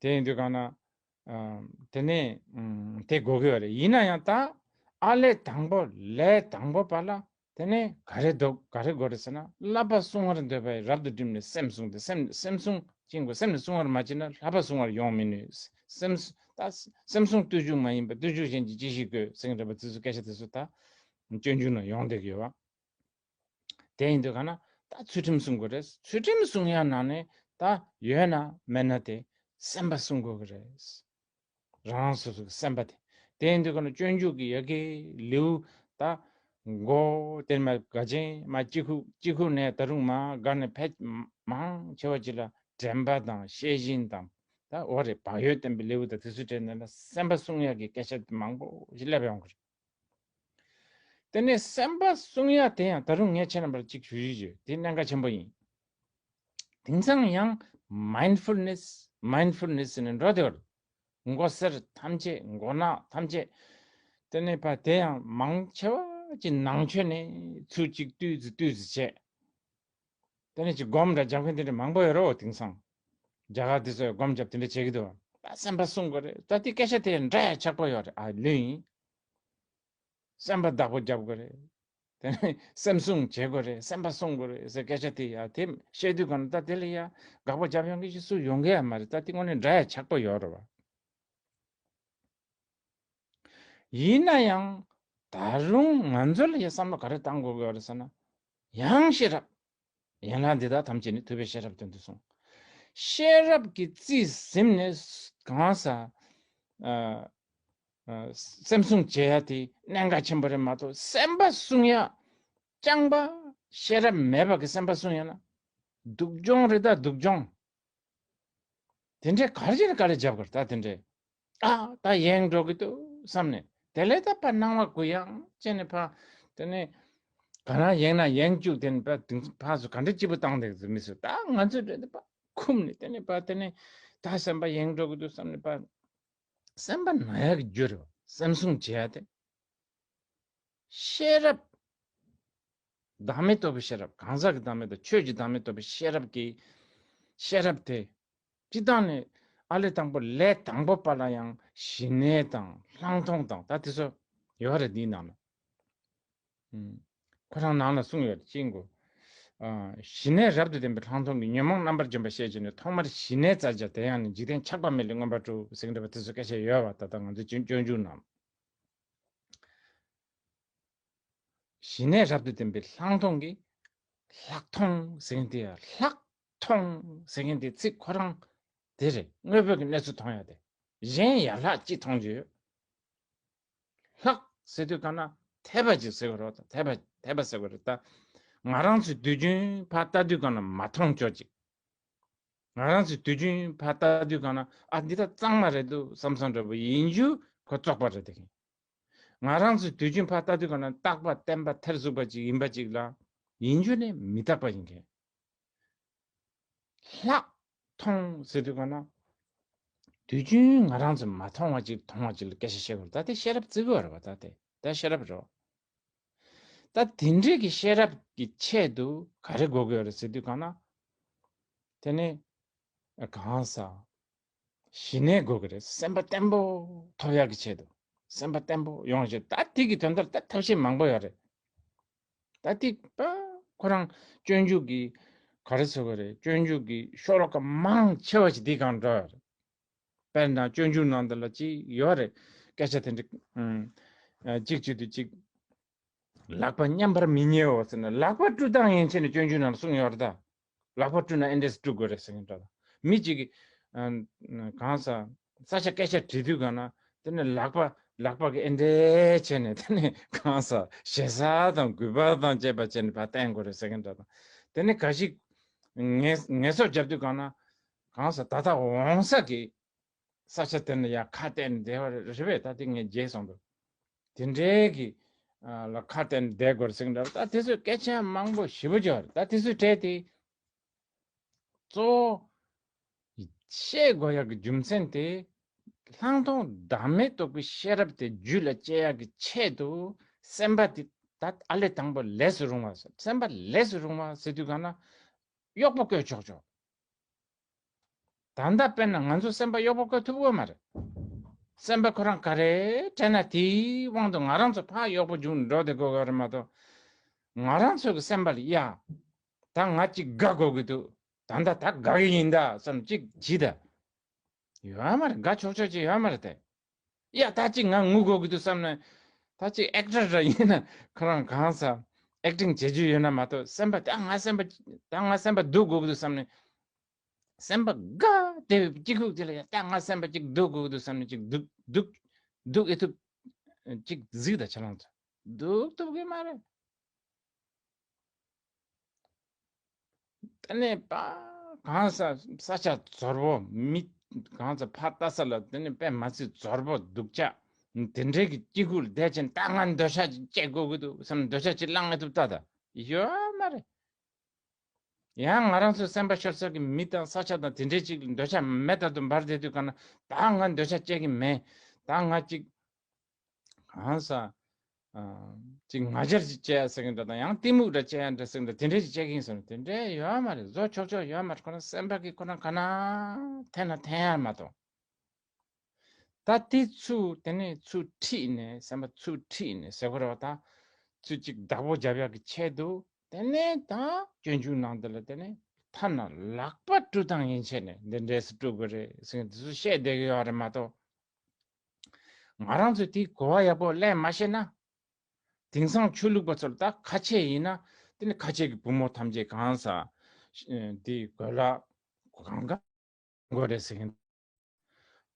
དེ་ཡིན་དུས་གང་ན། ཨ། དེ་ནས་ཨ་དེ་དགོས་ཀྱི་ཡོད་རེད། ཡིན་ན་ཡང་ད་ཨ་ལས་དང་པོ་ལས་དང་པོ་པ་ལ་དེ་ནས་ག་རེ་འདུག་ག་རེ་དགོས་རེད་ཟེར་ན། བསླབ་པ་བསྲུང་བར་འདོད་པས་རབ་ཏུ་བསྒྲིམས་ནས་སེམས་བསྲུང་སྟེ། སེམས་སེམས་བསྲུང་བྱེད་དགོས། སེམས་ནི་བསྲུང་བར་མ་བྱེད་ན་བསླབ་པ་བསྲུང་བར་ཡོང་མི་ནུས། སེམས་ད་སེམས་བསྲུང་བརྟུལ་ཞུགས་མ་ཡིན་པ། བརྟུལ་ཞུགས་གཞན་གྱིས་ཅི་ཞིག་དགོས་ཟེར་གྱི་འདྲ་པོ་དེ་ཚོ་སྐད་ཆ་དེ་ཚོ་ད་སྤྱོད་འཇུག་ནང་ཡོང་བསྡད་ཀྱི་ཡོད་པ། དེ་ཡིན་དུས་གང་ན་ད་ཚུལ་ཁྲིམས་བསྲུང་དགོས་རེད། ཚུལ་ཁྲིམས་བསྲུང་ཡ་ནང་ནས་ད་ཡོད་ན་མེད་ན་དེ་སེམས་པ་བསྲུང་དགོས་ཀྱི་རེད། རང་རང་སོ་སོ་གི་སེམས་པ་དེ། དེ་ཡིན་དུས་གང་ན་སྤྱོད་འཇུག་གི་ཡ་གི་ལེའུ་ད་མགོ་དེར་མ་དགའ་ཆེན་མ་གཅིག་ཁུག་གཅིག་ཁུག་ནས་ད་རུང་མ་དགའ་ནས་ཕལ་མང་ཆེ་བ་ཅིག་ལ་དྲན་པ་དང་ཤེས་བཞིན་དང་ད་འོ་རེད། བག་ཡོད་བསྟེན་པའི་ལེའུ་དང་དེ་ཚོའི་གྲས་འདི་ལ་སེམས་པ་བསྲུང་ཡ་གི་སྐད་ཆ་དེ་མང་པོ་ཞིག་སླེབས་ཡོང་གི་རེད། དེ་ནས་སེམས་པ་བསྲུང་ཡ་དེ་ཡང་ད་རུང་ངས་ཁྱེད་རྣམ་པར་གཅིག་ཞུ་ཞུ་ཞུ་དེ་གནད་འགག་ཆེན་པོ་ཡིན། དེང་སང་ཡང་མའིན་ཌ་ཕུལ་ནེས་མའིན་ཌ་ཕུལ་ནེས་ཟེར་ནས་འགྲོ་དེ་བར་མགོ་སེར་ཐམས་ཅད་མགོ་ནག་ཐམས་ཅད། དེ་ནས་ཕ་དེ་ཡང་མང་ཆེ་བ་ཅིག་ནང་ཆོས་ནས་ཚུར་གཅིག་བཏུས་ཙི་བཏུས་ཙི་བྱས། དེ་ནས་ཅིག་སྒོམ་འདྲ་རྒྱབ་མཁན་དེ་འདྲ་མང་པོ་ཡོད་རེད། དེང་སང་རྒྱ་གར་དེ་ཚོས་སྒོམ་རྒྱབ་དེ་འདྲ་བྱེད་ཀྱི་འདུག་ད་སེམས་པ་བསྲུང་དགོས་རེད། ད་དེ་སྐད་ཆ་དེ་འདྲ་ཡ་ཆགས་པོ་ཡོད་རེད། ཨ་ལོས་ཡིན། སེམས་པ་བདག་པོ་རྒྱབ་དགོས་རེད། དེ་ནས་སེམས་བསྲུང་བྱེད་དགོས་རེད། སེམས་པ་བསྲུང་དགོས་རེད་ཟེར་སྐད་ཆ་དེ་ཡ་དེ་བཤད་དུས་གང་ད་དེ་ལ་ཡ་དགག་པ་རྒྱབ་ཡོང་མཁན་ཞིག་སུ་ཡོང་གི་ཡ་མ་རེད། ད་དེ་དངོས་གནས་འདྲ་ཡ་ཆགས་པོ་ཡོད་རེད་བ། ཡིན་ན་ཡང་ད་རུང་ང་ཚོ་ལ་ཡ་བསམ་བློ་ག་རེ་བཏང་དགོས་ཀྱི་ཡོད་རེད་ཟེར་ན། ཡང་ཤེས་རབ། ཡན་ལག་འདི་དག་ཐམས་ཅད་ནི་ཐུབ་པས་ཤེས་རབ་སྟོན་ཏུ་གསུངས། ཤེས་རབ་ཀྱི་རྩིས་ཟིན་ནས་གང་ཟག་ཨ་ཨ་སེམས་བསྲུང་བྱེད་ཡ་དེ་གནད་འགག་ཆེན་པོ་རེད་མ་གཏོགས། སེམས་པ་བསྲུང་ཡ་རྐྱང་པ་ཤེས་རབ་མེད་པ་གི་སེམས་པ་བསྲུང་ཡ་ན་སྡུག་སྦྱོང་རེད། ད་སྡུག་སྦྱོང་དེ་འདྲའི་ག་རེ་བྱས་ནས་ག་རེ་རྒྱབ་དགོས་རེད། ད་དེ་འདྲའི་ཨ་ད་ཡེངས་འགྲོ་གི་འདུག་བསམ་ནས་དེ་ལས་ད་ཕར་སྣང་བ་གུ་ཡངས་བྱས་ནས་ཕར་དེ་ནས་ག་རང་ཡེངས་ན་ཡེངས་བཅུག་དེ་ནས་ཕར་དེང་ཕར་ཚུར་ག་འདྲ་སྐྱིད་པོ་བཏང་བསྡད་ཀྱི་མི་སྲིད། ད་ང་ཚོའི་གྲས་དེ་ཕར་ཁུམ་ནས་དེ་ནས་ཕར་དེ་ནས་ད་སེམས་པ་ཡེངས་འགྲོ་གི་འདུག་བསམ་ནས་ཕར་སེམས་པ་ན་ཡག་གི་རྒྱུ་རེད་བ། སེམས་བསྲུང་བྱེད་ཡ་དེ། ཤེས་རབ། བདག་མེད་རྟོགས་པའི་ཤེས་རབ། གང་ཟག་གི་བདག་མེད་དང་ཆོས་ཀྱི་བདག་མེད་རྟོགས་པའི་ཤེས་རབ་ཀྱི། ཤེས་རབ་དེ། སྤྱི་བཏང་ནས་ཨ་ལས་དང་པོ་ལས་དང་པོ་པ་ལ་ཡང་ཞི་གནས་དང་ལྷག་མཐོང་དང་ད་དེ་ཚོ་ཡོད་རེད། འདིའི་ནང་ལ། ཨུམ། ཁོ་རང་ནང་ལ་གསུངས་ཡོད་རེད། ཅི་གོ། ཨ། ཞི་གནས་རབ་ཏུ་ལྡན་པའི་ལྷག་མཐོང་གིས་ཉོན་མོངས་རྣམ་པར་འཇོམས་པར་བཤད་ཀྱི་ནི་ཐོག་མར་ཞི་གནས་བཙལ་བྱ་དེ་ཡང་ནི་འཇིག་རྟེན་ཆགས་པ་མེད་ལས་མངོན་པར་སྒྲུབ་ཟེར་གྱི་འདྲ་པོ་དེ་ཚོ་སྐད་ཆ་ཡོད་པ། ད་ལྟ་ང་ཚོའི་སྤྱོད་སྤྱོད་འཇུག་ནང་། ཞི་གནས་རབ་ཏུ་ལྡན་པའི་ལྷག་མཐོང་གིས། ལྷག་མཐོང་ཟེར་མཁན་དེ་ཡང་ལྷག་མཐོང་ཟེར་མཁན་དེ་ཚིག་ཁོ་རང་དེ་རེད། དངོས་པོ་གི་གནས་ཚུལ་མཐོང་ཡ་དེ། གཞན་ཡང་ལྷག་ཅིག་མཐོང་རྒྱུ་ཡོད། ལྷག་ཟེར་དུས་གང་ན་འཐད་པ་ཅིག་ཟེར་དགོས་རེད། འཐད་པ་འཐད་པ་ཟེར་དགོས་རེད། ད་ང་རང་ཚོས་དུས་རྒྱུན་ཕར་ལྟ་དུས་གང་ན་མ་མཐོང་ཅོག་ཅིག་ང་རང་ཚོས་དུས་རྒྱུན་ཕར་ལྟ་དུས་གང་ན་ཨ་འདི་ད་གཙང་མ་རེད་འདུག་བསམ་བསམ་འདྲ་པོ་ཡིན་རྒྱུ་ཁོ་བཙོག་པ་རེད་དེ། ང་རང་ཚོས་དུས་རྒྱུན་ཕར་ལྟ་དུས་གང་ན་རྟག་པ་བརྟན་པ་ཐེར་ཟུག་པ་ཅིག་ཡིན་པ་ཅིག་ལ་ཡིན་རྒྱུ་ནི་མི་རྟག་པ་ཡིན་མཁན། ལྷག་མཐོང་ཟེར་དུས་གང་ན། དུས་རྒྱུན་ང་རང་ཚོས་མ་མཐོང་བ་ཅིག་མཐོང་བ་ཅིག་ལ་སྐད་ཆ་བཤད་དགོས་རེད། ད་དེ་ཤེས་རབ་བརྩི་དགོས་རེད་བ། ད་དེ་ད་ཤེས་རབ་རེད་བ། ད་དེ་འདྲའི་གི་ཤེས་རབ་ཀྱི་ཆེད་དུ་ག་རེ་དགོས་ཀྱི་ཡོད་རེད་ཟེར་དུས་གང་ན། དེ་ནི་གང་ཟག་ཞི་གནས་དགོས་ཀྱི་རེད། སེམས་པ་བརྟན་པོ་ཐོབ་ཡག་གི་ཆེད་དུ། སེམས་པ་བརྟན་པོ་ཡོང་ཞེས། ད་དེ་གི་དོན་དག་ད་ཐབས་ཤེས་མང་པོ་ཡོད་རེད། ད་དེ་པ་ཁོ་རང་སྤྱོད་འཇུག་གི་ག་རེ་ཟེར་དགོས་རེད། སྤྱོད་འཇུག་གི་ཤོ་ལོ་ཀ་མང་ཆེ་བ་ཞིག་དེའི་སྒང་འགྲོ་ཡོད་རེད། དཔེར་ན་སྤྱོད་འཇུག་ནང་དུ་ལ་ཅིག་ཡོད་རེད། སྐད་ཆ་དེ་འདྲ་ཨ་གཅིག་བྱེད་དུས་ཅིག་ལག་པ་མཉམ་པར་མི་ཉལ་ཟེར་ནས། ལག་པ་བཀྲུ་སྟངས་ཡན་ཆད་ནས་སྤྱོད་འཇུག་ནང་ལ་གསུངས་ཡོད་རེད་ད། ལག་པ་བཀྲུས་ན་ཨེ་འདྲས་བཀྲུ་དགོས་རེད་ཟེར་མཁན་འདྲ་ད། མི་གཅིག་གིས་ཨ་གང་ཟག་ས་ཆ་སྐད་ཆ་དྲི་དུས་གང་ན་དེ་ནས་ལག་པ་ལག་པ་གིས་ཨེ་འདྲས་བྱས་ནས། དེ་ནས་གང་ཟག་ཞེ་ས་དང་གུས་པ་དང་བཅས་པ་བྱས་ནས་ཕར་བསྟན་དགོས་རེད་ཟེར་མཁན་འདྲ་ད། དེ་ནས་ག་ཞིག་ངལ་ངལ་གསོ་རྒྱབ་དུས་གང་ན་གང་ཟག་ད་ལྟ་འོང་ས་གི་ས་ཆ་དེ་ནས་ཡར་ཁ་གཏད་ནས་བསྡད་པ་རེད་པས། ད་དེ་ངས་བརྗེད་སོང་འདུག་དེ་འདྲའི་གི་ཨ་ལ་ཁ་གཏད་ནས་བསྡད་དགོས་རེད་ཟེར་གྱི་འདྲ། ད་དེ་ཚོའི་སྐད་ཆ་མང་པོ་ཞེ་པོ་ཅིག་ཡོད་རེད། ད་དེ་ཚོའི་གྲས་དེ་གཙོ་བོ་བཤད་དགོས་ཡག་གི་རྒྱུ་མཚན་དེ། ལྷག་མཐོང་བདག་མེད་རྟོགས་པའི་ཤེས་རབ་དེ་རྒྱུད་ལ་སྐྱེ་ཡག་གི་ཆེད་དུ། སེམས་པ་དེ་ད་ཨ་ལས་དང་པོ་ལས་སུ་རུང་བ་ཟེར། སེམས་པ་ལས་སུ་རུང་བ་ཟེར་དུས་གང་ན་གཡོག་པོ་བསྐོས་ཆོག་ཆོག་ད་ལྟ་དཔེར་ན་ང་ཚོ་སེམས་པ་གཡོག་པོ་བསྐོ་ཐུབ་ཀྱི་མ་རེད། སེམས་པ་ཁོ་རང་ག་རེ་དྲན་ན་དེའི་དབང་དུ་ང་རང་ཚོ་ཕར་གཡོག་པོ་བྱུང་འགྲོ་བསྡད་དགོས་ཀྱི་རེད་མ་གཏོགས། ང་རང་ཚོ་གི་སེམས་པ་ལ་ཡ། ད་ང་གཅིག་དགའ་དགོས་ཀྱི་འདུག་ད་ལྟ་ད་དགའ་གི་ཡིན་ད་བསམ་གཅིག་བྱེད་ད། ཡོད་མ་རེད། དགའ་ཆོག་ཆོག་ཅིག་ཡོད་མ་རེད་དེ། ཡ་ད་ཅིག་ང་ངུ་དགོས་ཀྱི་འདུག་བསམ་ནས། ད་ཅིག་ཨེག་ཊར་འདྲ་ཡིན་ན་ཁོ་རང་གང་ཟག་ཨེག་ཊིང་བྱེད་རྒྱུ་ཡོད་ན་མ་གཏོགས། སེམས་པ་ད་ང་སེམས་པ་ད་ང་སེམས་པ་སྡུག་དགོས་ཀྱི་འདུག་བསམ་ནས། སེམས་པ་དགའ་བདེ་བའི་སྐྱིད་ཁུག་དེ་ལ་ཡ། ད་ང་སེམས་པ་ཅིག་སྡུག་དགོས་ཀྱི་འདུག་བསམ་ནས་ཅིག་སྡུག་སྡུག་སྡུག་ཨེ་ཐུབ། ཅིག་གཟིགས་དང་ཁྱེད་རང་ཚོ། སྡུག་ཐུབ་ཀྱི་མ་རེད། དེ་ནས་པ་གང་ཟག་ས་ཆ་འཛོལ་པོ། མི་གང་ཟག་ཕར་ལྟ་ས་ལ་དེ་ནས་དཔེ་མ་སྲིད་འཛོལ་པོ་སྡུག་ཅག་དེ་འདྲའི་གི་སྐྱིད་ཁུག་ལ་བསྡད་ཕྱིན། ད་ང་འདོད་ཆགས་ཅིག་སྐྱེ་དགོས་ཀྱི་འདུག་བསམ་ནས་འདོད་ཆགས་ཅིག་བསླངས་ཨེ་ཐུབ་ལྟ་ད། ཡོད་མ་རེད། ཡང་ང་རང་ཚོའི་སེམས་པ་ཤོར་ས་གི་མི་དང་ས་ཆ་དང་དེ་འདྲའི་ཅིག་འདོད་ཆགས་མེ་ལྟར་དུ་འབར་བསྡད་དུས་གང་ན། ད་ང་འདོད་ཆགས་སྐྱེ་གི་མེད། ད་ང་ཅིག་གང་ཟག་ཨ་ཅིག་ང་རྒྱལ་ཅིག་སྐྱེ་ཡ་ཟེར་གི་འདྲ་དང་། ཡང་གཏི་མུག་འདྲ་སྐྱེ་ཡ་འདྲ་ཟེར་གི་འདྲ། དེ་འདྲའི་ཅིག་སྐྱེ་གི་ཡིན་ཟེར་ན་དེ་འདྲའི་ཡོད་མ་རེད། བཟོ་ཆོག་ཆོག་ཡོད་མ་རེད། ཁོ་རང་སེམས་པ་གི་ཁོ་རང་ག་ན་འཐེན་ན་འཐེན་ཡ་མ་གཏོགས། ད་དེ་ཚུར་དེ་ནས་ཚུར་ཁྲིད་ནས། སེམས་པ་ཚུར་ཁྲིད་ནས་ཟེར་དགོས་རེད་པ། ད་ཚུར་ཅིག་བདག་པོ་རྒྱབ་ཡག་གི་ཆེད་དུ། དེ་ནས་ད་སྤྱོད་འཇུག་ནང་དེ་ལ་དེ་ནས་ཐ་ན་ལག་པ་བཀྲུ་སྟངས་ཡན་ཆད་ནས་འདི་འདྲས་སུ་བཀྲུ་དགོས་རེད་ཟེར་དེ་ཚོ་བཤད་བསྡད་ཀྱི་ཡོད་རེད་མ་གཏོགས། ང་རང་ཚོས་དེའི་གོ་བ་ཡག་པོ་ལེན་མ་ཤེས་ན། དེང་སང་ཆོས་ལུགས་པ་ཚོར་ད་ཁ་ཆེ་ཡིན་ན་དེ་ནི་ཁ་ཆེ་གི་བུ་མོ་ཐམས་ཅད་གང་ཟག་དེའི་གོས་ལག་གང་ག་དགོས་རེད་ཟེར་མཁན།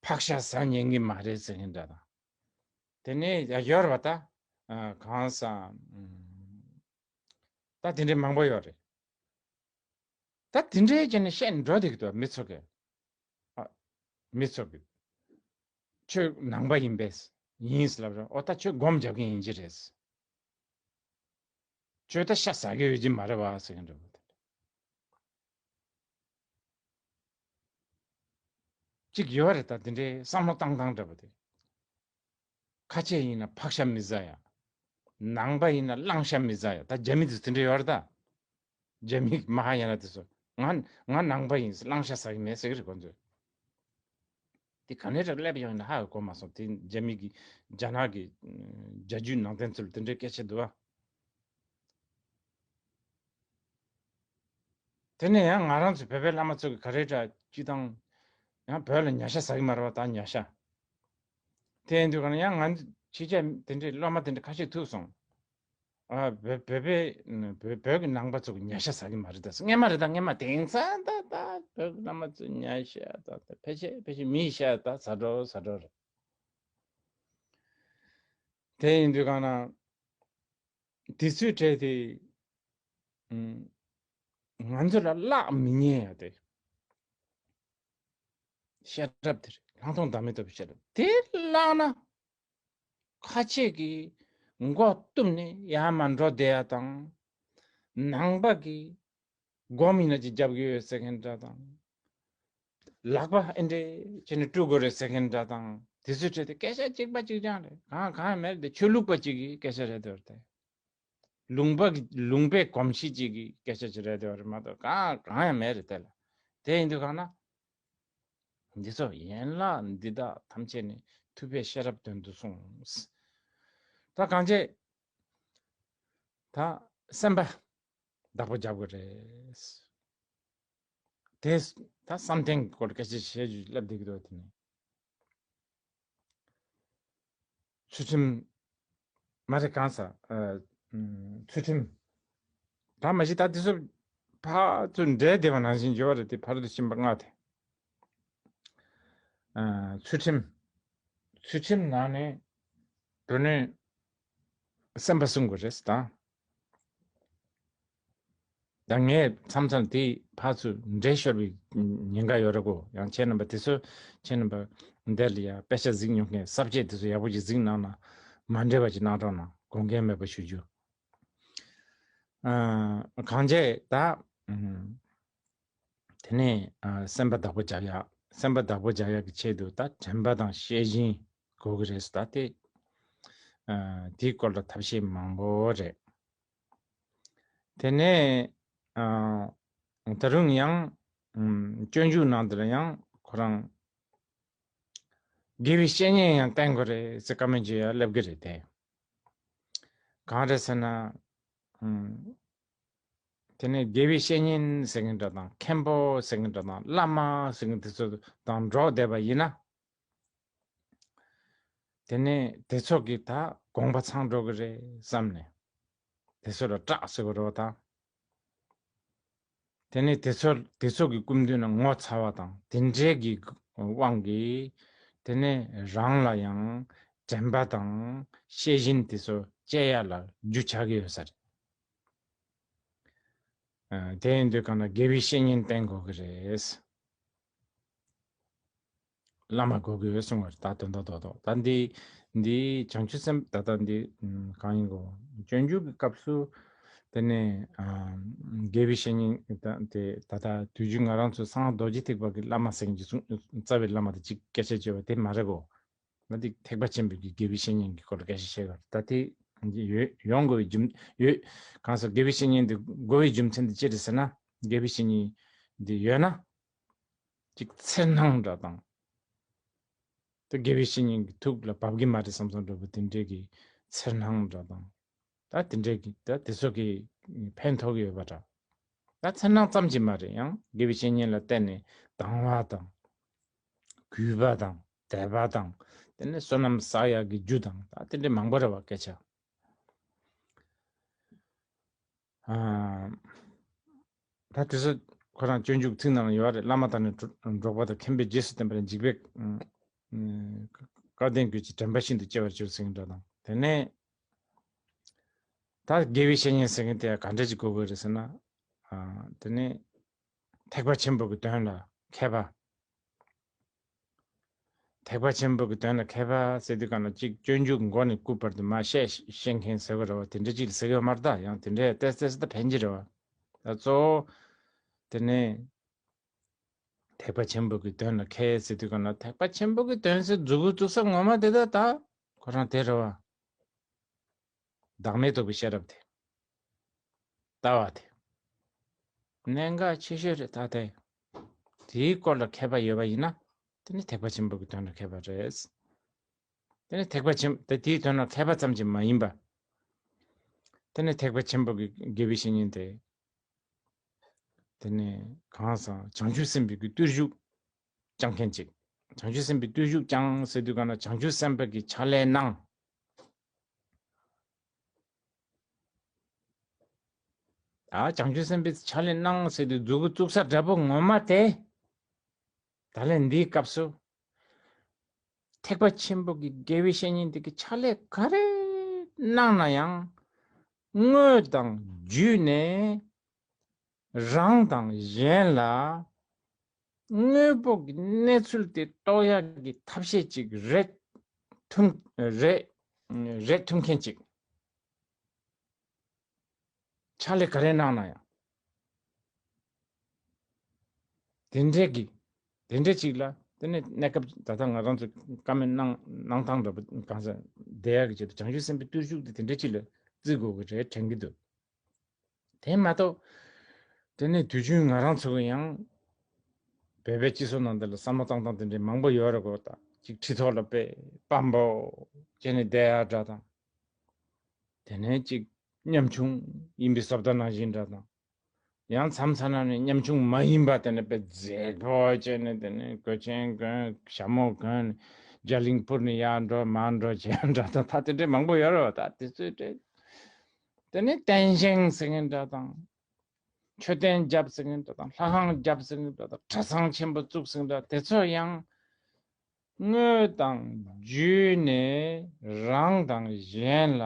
ཕག་ཤ་ཟ་ཉན་གི་མ་རེད་ཟེར་མཁན་འདྲ་དང་། དེ་ནས་ཡ་ཡོད་རེད་པ་ད། ཨ་གང་ཟག་ཨ་ད་དེ་འདྲའི་མང་པོ་ཡོད་རེད། ད་དེ་འདྲའི་བྱས་ནས་བཤད་ནས་འགྲོ་བསྡད་ཀྱི་འདུག་མི་ཚོ་གིས། ཨ་མི་ཚོ་གིས་ཁྱོད་ནང་པ་ཡིན་པས། ཡིན་ཟེར་ལབ་རེད། ཨོ་ད་ཁྱོད་སྒོམ་རྒྱབ་མཁན་ཡིན་གྱི་རེད། ཁྱོད་ད་ཤ་ཟ་གི་ཡོད་ཀྱི་མ་རེད་བ་ཟེར་མཁན་འདྲ་པོ་དེ་འདྲ་གཅིག་ཡོད་རེད། ད་དེ་འདྲའི་བསམ་བློ་བཏང་སྟངས་འདྲ་པོ་དེ། ཁ་ཆེ་ཡིན་ན་ཕག་ཤ་མི་ཟ་ཡ། ནང་པ་ཡིན་ན་གླང་ཤ་མི་ཟ་ཡ། ད་རྒྱ་མི་དེ་དེ་འདྲ་ཡོད་རེད་ད། རྒྱ་མི་མ་ཧཱ་ཡ་ན་དེ་ཚོ། ང་ང་ནང་པ་ཡིན། གླང་ཤ་ཟ་གི་མེད་ཟེར་གི་རེད་ཁོང་ཚོས། དེ་ག་ནས་རེད་སླེབས་ཡོང་ཡིན་ན་ཧ་གོ་མ་སོང་། དེ་རྒྱ་མི་གི་རྒྱ་ནག་གི་རྒྱ་རྒྱུད་ནང་བསྟན་ཚོ་ལ་དེ་འདྲའི་སྐད་ཆ་འདུག་ཨ། དེ་ནས་ཡང་ང་རང་ཚོ་བོད་པའི་བླ་མ་ཚོ་གི་ག་རེ་འདྲ་སྤྱི་བཏང་ཡང་བོད་ལ་ཉ་ཤ་ཟ་གི་མ་རེད་བ། ད་ཉ་ཤ། དེ་ཡིན་དུས་ག་ན་ཡང་ང་ཕྱི་རྒྱལ་དེ་འདྲའི་སློབ་མ་དེ་འདྲ་ཁ་ཤས་ཐུག་སོང་། ཨ་བོད་བོད་པའི་བོད་བོད་ཀྱི་ནང་པ་ཚོ་གི་ཉ་ཤ་ཟ་གི་མ་རེད་ད། སྔན་མ་རེད་ད། སྔན་མ་དེང་སང་ད་ད་བོད་ཀྱི་བླ་མ་ཚོ་ཉ་ཤ་ད་ད་ཕལ་ཆེར་ཕལ་ཆེར་མིའི་ཤ་ད་ཟ་འགྲོ་ཟ་འགྲོ་རེད། དེ་ཡིན་དུས་ག་ན། དེ་ཚོའི་གྲས་དེ། ཨུམ། ང་ཚོ་ལ་བརླག་མི་ཉན་ཡ་དེ། ཤེས་རབ་དེ་རེད། ལྷག་མཐོང་བདག་མེད་རྟོགས་པའི་ཤེས་རབ་དེ་བརླག་ན། ཁ་ཆེ་གི་མགོ་བཏུམས་ནས་ཡར་མར་འགྲོ་བསྡད་ཡ་དང་། ནང་པ་གི་སྒོམ་ཡིན་ན་ཅིག་རྒྱབ་ཀྱི་ཡོད་ཟེར་མཁན་འདྲ་དང་། ལག་པ་ཨེ་འདྲས་བྱས་ནས་བཀྲུ་དགོས་རེད་ཟེར་མཁན་འདྲ་དང་། དེ་ཚོའི་གྲས་དེ་སྐད་ཆ་གཅིག་པ་གཅིག་རྐྱང་རེད། གང་གང་ཡང་མེད་རེད་དེ། ཆོས་ལུགས་པ་གཅིག་གི་སྐད་ཆ་རེད་འདུག་རེད་དེ། ལུང་པ་གི་ལུང་པའི་གོམས་གཤིས་གཅིག་གི་སྐད་ཆ་གཅིག་རེད་འདུག་རེད་མ་གཏོགས་གང་གང་ཡང་མེད་རེད་དེ་ལ། དེ་ཡིན་དུས་གང་ན། འདི་ཚོ་ཡན་ལག་འདི་དག་ཐམས་ཅད་ནི་ ཐུབ་པས་ཤེས་རབ་དོན་དུ་གསུངས། ད་གང་བྱས། ད་སེམས་པ་བདག་པོ་རྒྱབ་དགོས་རེད། དེ་ད་བསམ་གཏན་གྱི་སྐོར་སྐད་ཆ་བཤད་རྒྱུ་ལབ་བསྡད་ཀྱི་འདུག་དེ་ནས། ཚུལ་ཁྲིམས་མ་རེད་གང་ཟག་ཨ། ཚུལ་ཁྲིམས། ད་མ་གཞི་ད་དེ་ཚོ་ཕར་ཚུར་འབྲེལ་བསྡད་པ་ནང་བཞིན་ཡོད་རེད་དེ། ཕ་རོལ་ཏུ་ཕྱིན་པ་ལྔ་དེ། ཨ། ཚུལ་ཁྲིམས། ཚུལ་ཁྲིམས་ནང་ནས་དོན་ནི་སེམས་པ་སྲུང་དགོས་རེད་ད། ད་ངས་མཚམས་མཚམས་དེ་ཕར་ཚུར་འདྲེས་ཤོར་བའི་ཉེན་ཁ་ཡོད་རེད་གོ། ཡང་ཁྱེད་རྣམ་པ་དེ་ཚོ་ཁྱེད་རྣམ་པ་འདིར་ཡ་དཔེ་ཆ་གཟིགས་མྱོང་མཁན་ས་བཅད་དེ་ཚོ་ཡག་པོ་ཅིག་གཟིགས་གནང་ན། མ་འདྲེས་པ་ཅིག་གནང་རོགས་གནང་། དགོངས་འགལ་མེད་པ་ཞུ་རྒྱུ། ཨ། གང་བྱས་ད། ཨ། དེ་ནས་ཨ། སེམས་པ་བདག་པོ་རྒྱག་ཡག་སེམས་པ་བདག་པོ་རྒྱག་ཡག་གི་ཆེད་དུ་ད་དྲན་པ་དང་ཤེས་བཞིན་དགོས་ཀྱི་རེད་ཟེར། ད་དེ་ཨ། དེའི་སྐོར་ལ་ཐབས་ཤེས་མང་པོ་རེད། དེ་ནས་ཨ། ད་རུང་ཡང་ཨམ། སྤྱོད་འཇུག་ནང་དུ་ལ་ཡང་ཁོ་རང་དགེ་བའི་བཤེས་གཉེན་ཡང་བསྟེན་དགོས་རེད་ཟེར་བཀའ་མོལ་ཅིག་ཡང་སླེབས་ཀྱི་རེད་དེ། གང་རེད་ཟེར་ན། ཨམ། དེ་ནས་དགེ་བའི་བཤེས་གཉེན་ཟེར་མཁན་འདྲ་དང་། མཁན་པོ་ཟེར་མཁན་འདྲ་དང་། བླ་མ་ཟེར་མཁན་དེ་ཚོ་དང་འགྲོགས་བསྡད་པ་ཡིན་ན། དེ་ནས་དེ་ཚོ་གི་ད་དགོངས་པ་ཚང་འགྲོ་གི་རེད་བསམ་ནས། དེ་ཚོ་ལ་སྐྲག་ཟེར་བ་རེད་པ་ད། དེ་ནས་དེ་ཚོ་དེ་ཚོ་གི་སྐུ་མདུན་ལ་ངོ་ཚ་བ་དང་དེ་འདྲའི་གི་དབང་གིས། དེ་ནས་རང་ལ་ཡང་དྲན་པ་དང་ཤེས་བཞིན་དེ་ཚོ་སྐྱེ་ཡ་ལ་རྒྱུ་ཆགས་ཀྱི་ཡོད་ས་རེད། ཨ། དེ་ཡིན་དུས་གང་ལ་དགེ་བའི་བཤེས་གཉེན་བསྟེན་དགོས་ཀྱི་རེད། བླ་མ་དགོས་ཀྱི་ཡོད་གསུང་བ་རེད། ད་དོན་དག་རྡོག་རྡོག་ད་འདི་འདི་བྱང་ཆུབ་སེམས། ད་ལྟ་འདི་གང་ཡིན་གོ། སྤྱོད་འཇུག་གི་སྐབས་སུ་དེ་ནས་ཨ། དགེ་བའི་བཤེས་གཉེན་ད་དེ་ད་ལྟ་དུས་རྒྱུན་ང་རང་ཚོ་གསང་སྔགས་རྡོ་རྗེ་ཐེག་པ་གི་བླ་མ་ཟེར་མཁན་གྱི་གསུང་རྩ་བའི་བླ་མ་དེ་གཅིག་སྐད་ཆ་བརྗོད་པ་དེ་མ་རེད་གོ། ང་འདི་ཐེག་པ་ཆེན་པོའི་གི་དགེ་བའི་བཤེས་གཉེན་གྱི་སྐོར་ལ་སྐད་ཆ་བཤད་ག་རེད། ད་དེ་ཡོད་ཡོང་དགོས་པའི་རྒྱུ་ཡོད། གང་ཟེར་དགེ་བའི་བཤེས་གཉེན་དེ་དགོས་པའི་རྒྱུ་མཚན་དེ་ཅི་རེད་ཟེར་ན། དགེ་བའི་བཤེས་གཉེན་དེ་ཡོད་ན། ཅིག་འཚེར་སྣང་འདྲ་དང་། དེ་དགེ་བའི་བཤེས་གཉེན་གྱི་ཐུགས་ལ་བབས་ཀྱི་མ་རེད་བསམ་བསམ་འདྲ་པོ་དེ་འདྲའི་གི་འཚེར་སྣང་འདྲ་དང་། ད་དེ་འདྲའི་གི་ད་དེ་ཚོ་གི་ཕན་ཐོགས་ཀྱི་ཡོད་པ་འདྲ། ད་འཚེར་སྣང་ཙམ་གྱིས་མ་རེད། ཡང་དགེ་བའི་བཤེས་གཉེན་ལ་བརྟེན་ནས་དང་བ་དང་། གུས་པ་དང་དད་པ་དང་། དེ་ནས་བསོད་ནམས་བསགས་ཡག་གི་རྒྱུ་དང་། ད་དེ་འདྲའི་མང་པོ་རེད་པ་སྐད་ཆ། ཨ། ད་དེ་ཚོ་ཁོ་རང་སྤྱོད་འཇུག་ཚིག་ནང་ཡོད་རེད། བླ་མ་དང་ནི་འགྲོགས་པ་དང་། མཁན་པོས་རྗེས་སུ་བསྟན་པ་ལ་འཇིགས་པས། ཨ། སྐལ་ལྡན་ཀུན་གྱི་དྲན་པ་ཤིན་ཏུ་སྐྱེ་བར་འགྱུར་ཟེར་མཁན་འདྲ་དང་། དེ་ནས་ད་དགེ་བའི་བཤེས་གཉེན་ཟེར་མཁན་དེ་ག་འདྲ་ཅིག་དགོས་དགོས་རེད་ཟེར་ན། ཨ། དེ་ནས་ཐེག་པ་ཆེན་པོ་གི་དོན་ལ་མཁས་པ། ཐེག་པ་ཆེན་པོ་གི་དོན་ལ་མཁས་པ་ཟེར་དུས་གང་ལ་གཅིག་སྤྱོད་འཇུག་མགོ་ནས་སྐུ་བར་དུ་མར་བཤད་ཤེས་མཁན་ཟེར་བ་རེད་པ། དེ་འདྲ་ཅིག་ལ་ཟེར་གི་ཡོད་མ་རེད་ད། ཡང་དེ་འདྲའི་ཏོག་ཙམ་ད་ཕན་གྱི་རེད་པ། ད་གཙོ་བོ་དེ་ནས་ཐེག་པ་ཆེན་པོ་གི་དོན་ལ་མཁས་ཟེར་དུས་གང་ལ། ཐེག་པ་ཆེན་པོ་གི་དོན་ཟེར་མཛུབ་གུ་བཙུགས་ས་ངོ་མ་དེ་ད་ད་ཁོ་རང་དེ་རེད་པ། བདག་མེད་རྟོགས་པའི་ཤེས་རབ་དེ། ལྟ་བ་དེ་གནད་འགག་ཆེ་ཤོས་རེད་ད་དེ། དེའི་སྐོར་ལ་མཁས་པ་ཡོད་པ་ཡིན་ན། དེ་ནི་ཐེག་པ་ཆེན་པོ་གི་དོན་ལ་མཁས་པ་རེད། དེ་ནི་ཐེག་པ་ཆེན་དེ་དེའི་དོན་ལ་མཁས་པ་ཙམ་གྱིས་མ་ཡིན་པ། དེ་ནི་ཐེག་པ་ཆེན་པོ་གི་དགེ་བའི་བཤེས་གཉེན་དེ། དེ་ནི་གང་ཟག་བྱང་ཆུབ་སེམས་དཔའི་གི་བརྟུལ་ཞུགས་བསྐྱང་མཁན་ཅིག་བྱང་ཆུབ་སེམས་དཔའི་བརྟུལ་ཞུགས་བསྐྱང་ཟེར་དུས་གང་ལ་བྱང་ཆུབ་སེམས་དཔའ་གི་ཕྱག་ལས་གནང་། ད་བྱང་ཆུབ་སེམས་དཔའི་ཕྱག་ལས་གནང་ཟེར་དུས་མཛུབ་གུ་བཙུགས་ས་འདྲ་པོ་ངོ་མ་དེ། ད་ལན་འདིའི་སྐབས་སུ་ཐེག་པ་ཆེན་པོ་གི་དགེ་བའི་བཤེས་གཉེན་དེ་གི་ཕྱག་ལས་ག་རེ་གནང་ན་ཡང་དངོས་དང་བརྒྱུད་ནས་རང་དང་གཞན་ལ་དངོས་པོ་གི་གནས་ཚུལ་དེ་རྟོགས་ཡག་གི་ཐབས་ཤེས་ཅིག་རེད་ཐུབ་རེད་རེད་ཐུབ་མཁན་ཅིག་ཕྱག་ལས་ག་རེ་གནང་ན་ཡང་། དེ་འདྲས་ཀྱི་དེ་འདྲས་ཅིག་ལ། དེ་ནས་གནས་སྐབས་ད་ལྟ་ང་རང་ཚོ་བཀའ་མོལ་གནང་གནང་སྟངས་འདྲ་པོ་གང་ཟག་བསྡད་ཡག་གི་ཆེད་དུ་བྱང་ཆུབ་སེམས་དཔའི་བརྟུལ་ཞུགས་དེ་དེ་འདྲས་ཅིག་ལ་བརྩི་དགོས་ཀྱི་རེད་དྲན་གྱི་འདུག་དེ་མ་གཏོགས་དེ་ནས་དུས་རྒྱུན་ང་རང་ཚོ་གི་ཡང་ བོད་པའི་སྤྱི་ཚོགས་ནང་དེ་ལ་བསམ་བློ་བཏང་སྟངས་དེ་འདྲའི་མང་པོ་ཡོད་རེད་གོ། ད་ཅིག་ཁྲི་ཐོག་ལ་དཔེ་དཔའ་མོ་བྱས་ནས་བསྡད་ཡ་འདྲ་དང་། དེ་ནས་ཅིག་ཉམ་ཆུང་ཡིན་པའི་བཟོ་ལྟ་ནང་བཞིན་འདྲ་དང་། ཡང་མཚམས་མཚམས་ན་ནི་ཉམ་ཆུང་མ་ཡིན་པ་དེ་ནས་དཔེ་མཛེས་པོ་བྱས་ནས། དེ་ནས་གོས་ཆེན་གོན། ཞྭ་མོ་གོན། རྒྱ་གླིང་ཕུར་ནས་ཡར་འགྲོ་མར་འགྲོ་བྱས་འདྲ་དང་། ད་དེ་འདྲའི་མང་པོ་ཡོད་རེད་བ། ད་དེ་ཚོའི་གྲས། དེ་ནས་བསྟན་ཆེན་ཟེར་མཁན་འདྲ་དང་། མཆོད་རྟེན་རྒྱབ་ཟེར་མཁན་འདྲ་དང་། ལྷ་ཁང་རྒྱབ་ཟེར་མཁན་འདྲ་དང་། གྲྭ་ཚང་ཆེན་པོ་བཙུགས་ཟེར་མཁན་འདྲ། དེ་ཚོ་ཡང་དངོས་དང་བརྒྱུད་ནས་རང་དང་གཞན་ལ་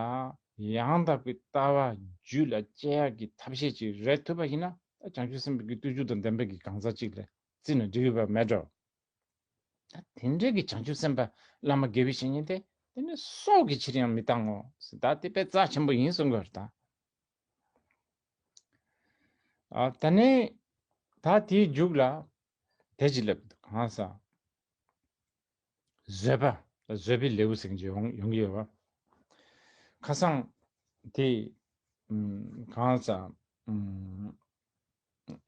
ཡང་དག་པའི་ལྟ་བ་རྒྱུད་ལ་སྐྱེ་ཡག་གི་ཐབས་ཤེས་ཅིག་རེད་ཐུབ་པ་ཡིན་ན། ད་བྱང་ཆུབ་སེམས་དཔའི་གི་བརྟུལ་ཞུགས་དང་ལྡན་པའི་གི་གང་ཟག་ཅིག་ལ་བརྩིས་ན་འགྲིག་གི་ཡོད་པ་མེད་འགྲོ། ད་དེ་འདྲའི་གི་བྱང་ཆུབ་སེམས་དཔའ་བླ་མ་དགེ་བའི་བཤེས་གཉེན་དེ་དེ་ནི་སྲོག་གི་ཕྱིར་ཡང་མི་བཏང་ངོ་ཟེར། ད་དེ་དཔེ་རྩ་ཆེན་པོ་ཡིན་གསུང་གི་ཡོད་རེད་ད། ཨ། ད་ནི་ད་དེའི་མཇུག་ལ་དེ་ཅི་ལབ་འདུག། གང་ཟག་བཟོད་པ། བཟོད་པའི་ལེའུ་ཟེར་གྱི་ཡོང་ཡོང་གི་ཡོད་པ། ཁ་སང་དེ་ཨམ་གང་ཟག་ཨམ་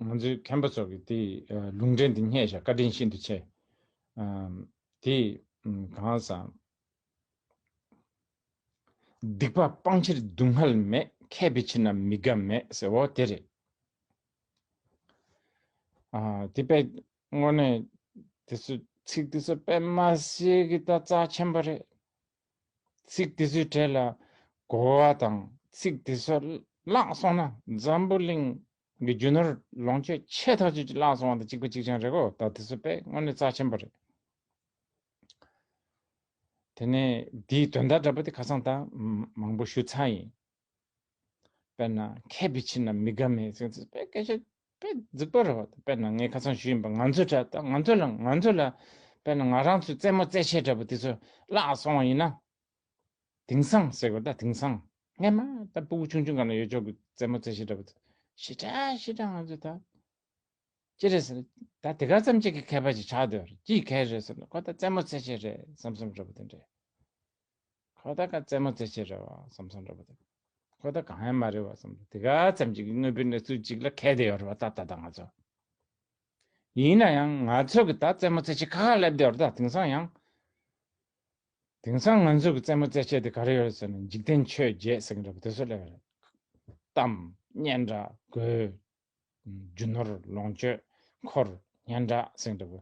ང་ཚོའི་མཁན་པོ་ཚོ་གིས་དེ་ཨ་ལུང་འདྲེན་དེ་རྙེད་བཞག། བཀའ་དྲིན་ཤིན་ཏུ་ཆེ། ཨམ་དེ་ཨམ་གང་ཟག་སྡིག་པ་སྤང་ཕྱིར་སྡུག་བསྔལ་མེད། མཁས་པའི་ཕྱིར་ན་མི་དགའ་མེད་ཟེར། འོ་དེ་རེད། ཨ་དེ་དཔེ་དངོས་གནས་དེ་ཚོ་ཚིག་དེ་ཚོ་དཔེ་མ་སྲིད་ཀྱི་ད་རྩ་ཆེན་པོ་རེད། ཚིག་དེ་ཚོའི་གྲས་ལ་གོ་བ་དང་ཚིག་དེ་ཚོ་བླངས་སོང་ན། འཛམ་བུ་གླིང་གི་རྒྱུ་ནོར་ལོངས་སྤྱོད་ཆེ་ཐག་ཆོད་ཅིག་བླངས་སོང་བ་དང་གཅིག་པ་གཅིག་རྐྱང་རེད་གོ། ད་དེ་ཚོ་དཔེ་དངོས་གནས་རྩ་ཆེན་པོ་རེད། དེ་ནས་དེའི་དོན་དག་འདྲ་པོ་དེ་ཁ་སང་ད་མང་པོ་ཞུ་ཚར་ཡིན། དཔེར་ན་མཁས་པའི་ཕྱིར་ན་མི་དགའ་མེད་ཟེར་ཚུལ་དཔེ་སྐད་ཆ་དཔེ་རྫིག་པ་རེད་བ། དཔེར་ན་ངས་ཁ་སང་ཞུས་ཡིན་པ། ང་ཚོ་འདྲ་ད་ང་ཚོ་ལ་ང་ཚོ་ལ་དཔེར་ན་ང་རང་ཚོའི་རྩེད་མོ་རྩེད་ཆས་འདྲ་པོ་དེ་ཚོ་བརླག་སོང་བ་ཡིན་ན། དེང་སང་ཟེར་དགོས་ད། དེང་སང་སྔས་མ་ད་སྤུ་གུ་ཆུང་ཆུང་སྒང་ལ་ཡོད་ཆོག་གི་རྩེད་མོ་རྩེད་ཆས་འདྲ་པོ་དེ་ཞེ་དྲག་ཞེ་དྲག་ང་ཚོ་ད། ཅི་རེད་ཟེར། ད་དེ་ག་ཙམ་ཅིག་གི་མཁས་པ་ཅིག་ཆགས་སྡོད་རེད། ཅིའི་མཁས་རེད་ཟེར་ན། ཁོ་ད་རྩེད་མོ་རྩེད་ཆས་རེད་བསམ་བསམ་འདྲ་པོ་དེ་འདྲས། ཁོ་ད་ག་རྩེད་མོ་རྩེད་ཆས་རེད་བ་བསམ་བསམ་འདྲ་པོ་དེ། ཁོ་ད་གང་ཡང་མ་རེད་བ་བསམ། དེ་ག་ཙམ་ཅིག་གི་དངོས་པོའི་གནས་ཚུལ་ཅིག་ལ་མཁས་བསྡད་ཡོད་རེད་བ་ད་ད་ད་ང་ཚོ། ཡིན་ན་ཡང་ང་ཚོ་གི་ད་རྩེད་མོ་རྩེད་ཆས་ཁ་ཁ་སླེབས་བསྡད་ཡོད་རེད་ད། དེང་སང་ཡང་། དེང་སང་ང་ཚོ་གི་རྩེད་མོ་རྩེད་ཆས་དེ་ག་རེ་ཡོད་རེད་ཟེར་ན། འཇིག་རྟེན་ཆོས་བརྒྱད་ཟེར་གི་འདྲ་པོ་དེ་ཚོ་སླེབས་ཡོད་རེད། གཏམ། སྙན་གྲགས། གོས། རྒྱུ་ནོར་ལོངས་སྤྱོད། འཁོར། སྙན་གྲགས་ཟེར་གི་འདྲ་པོ།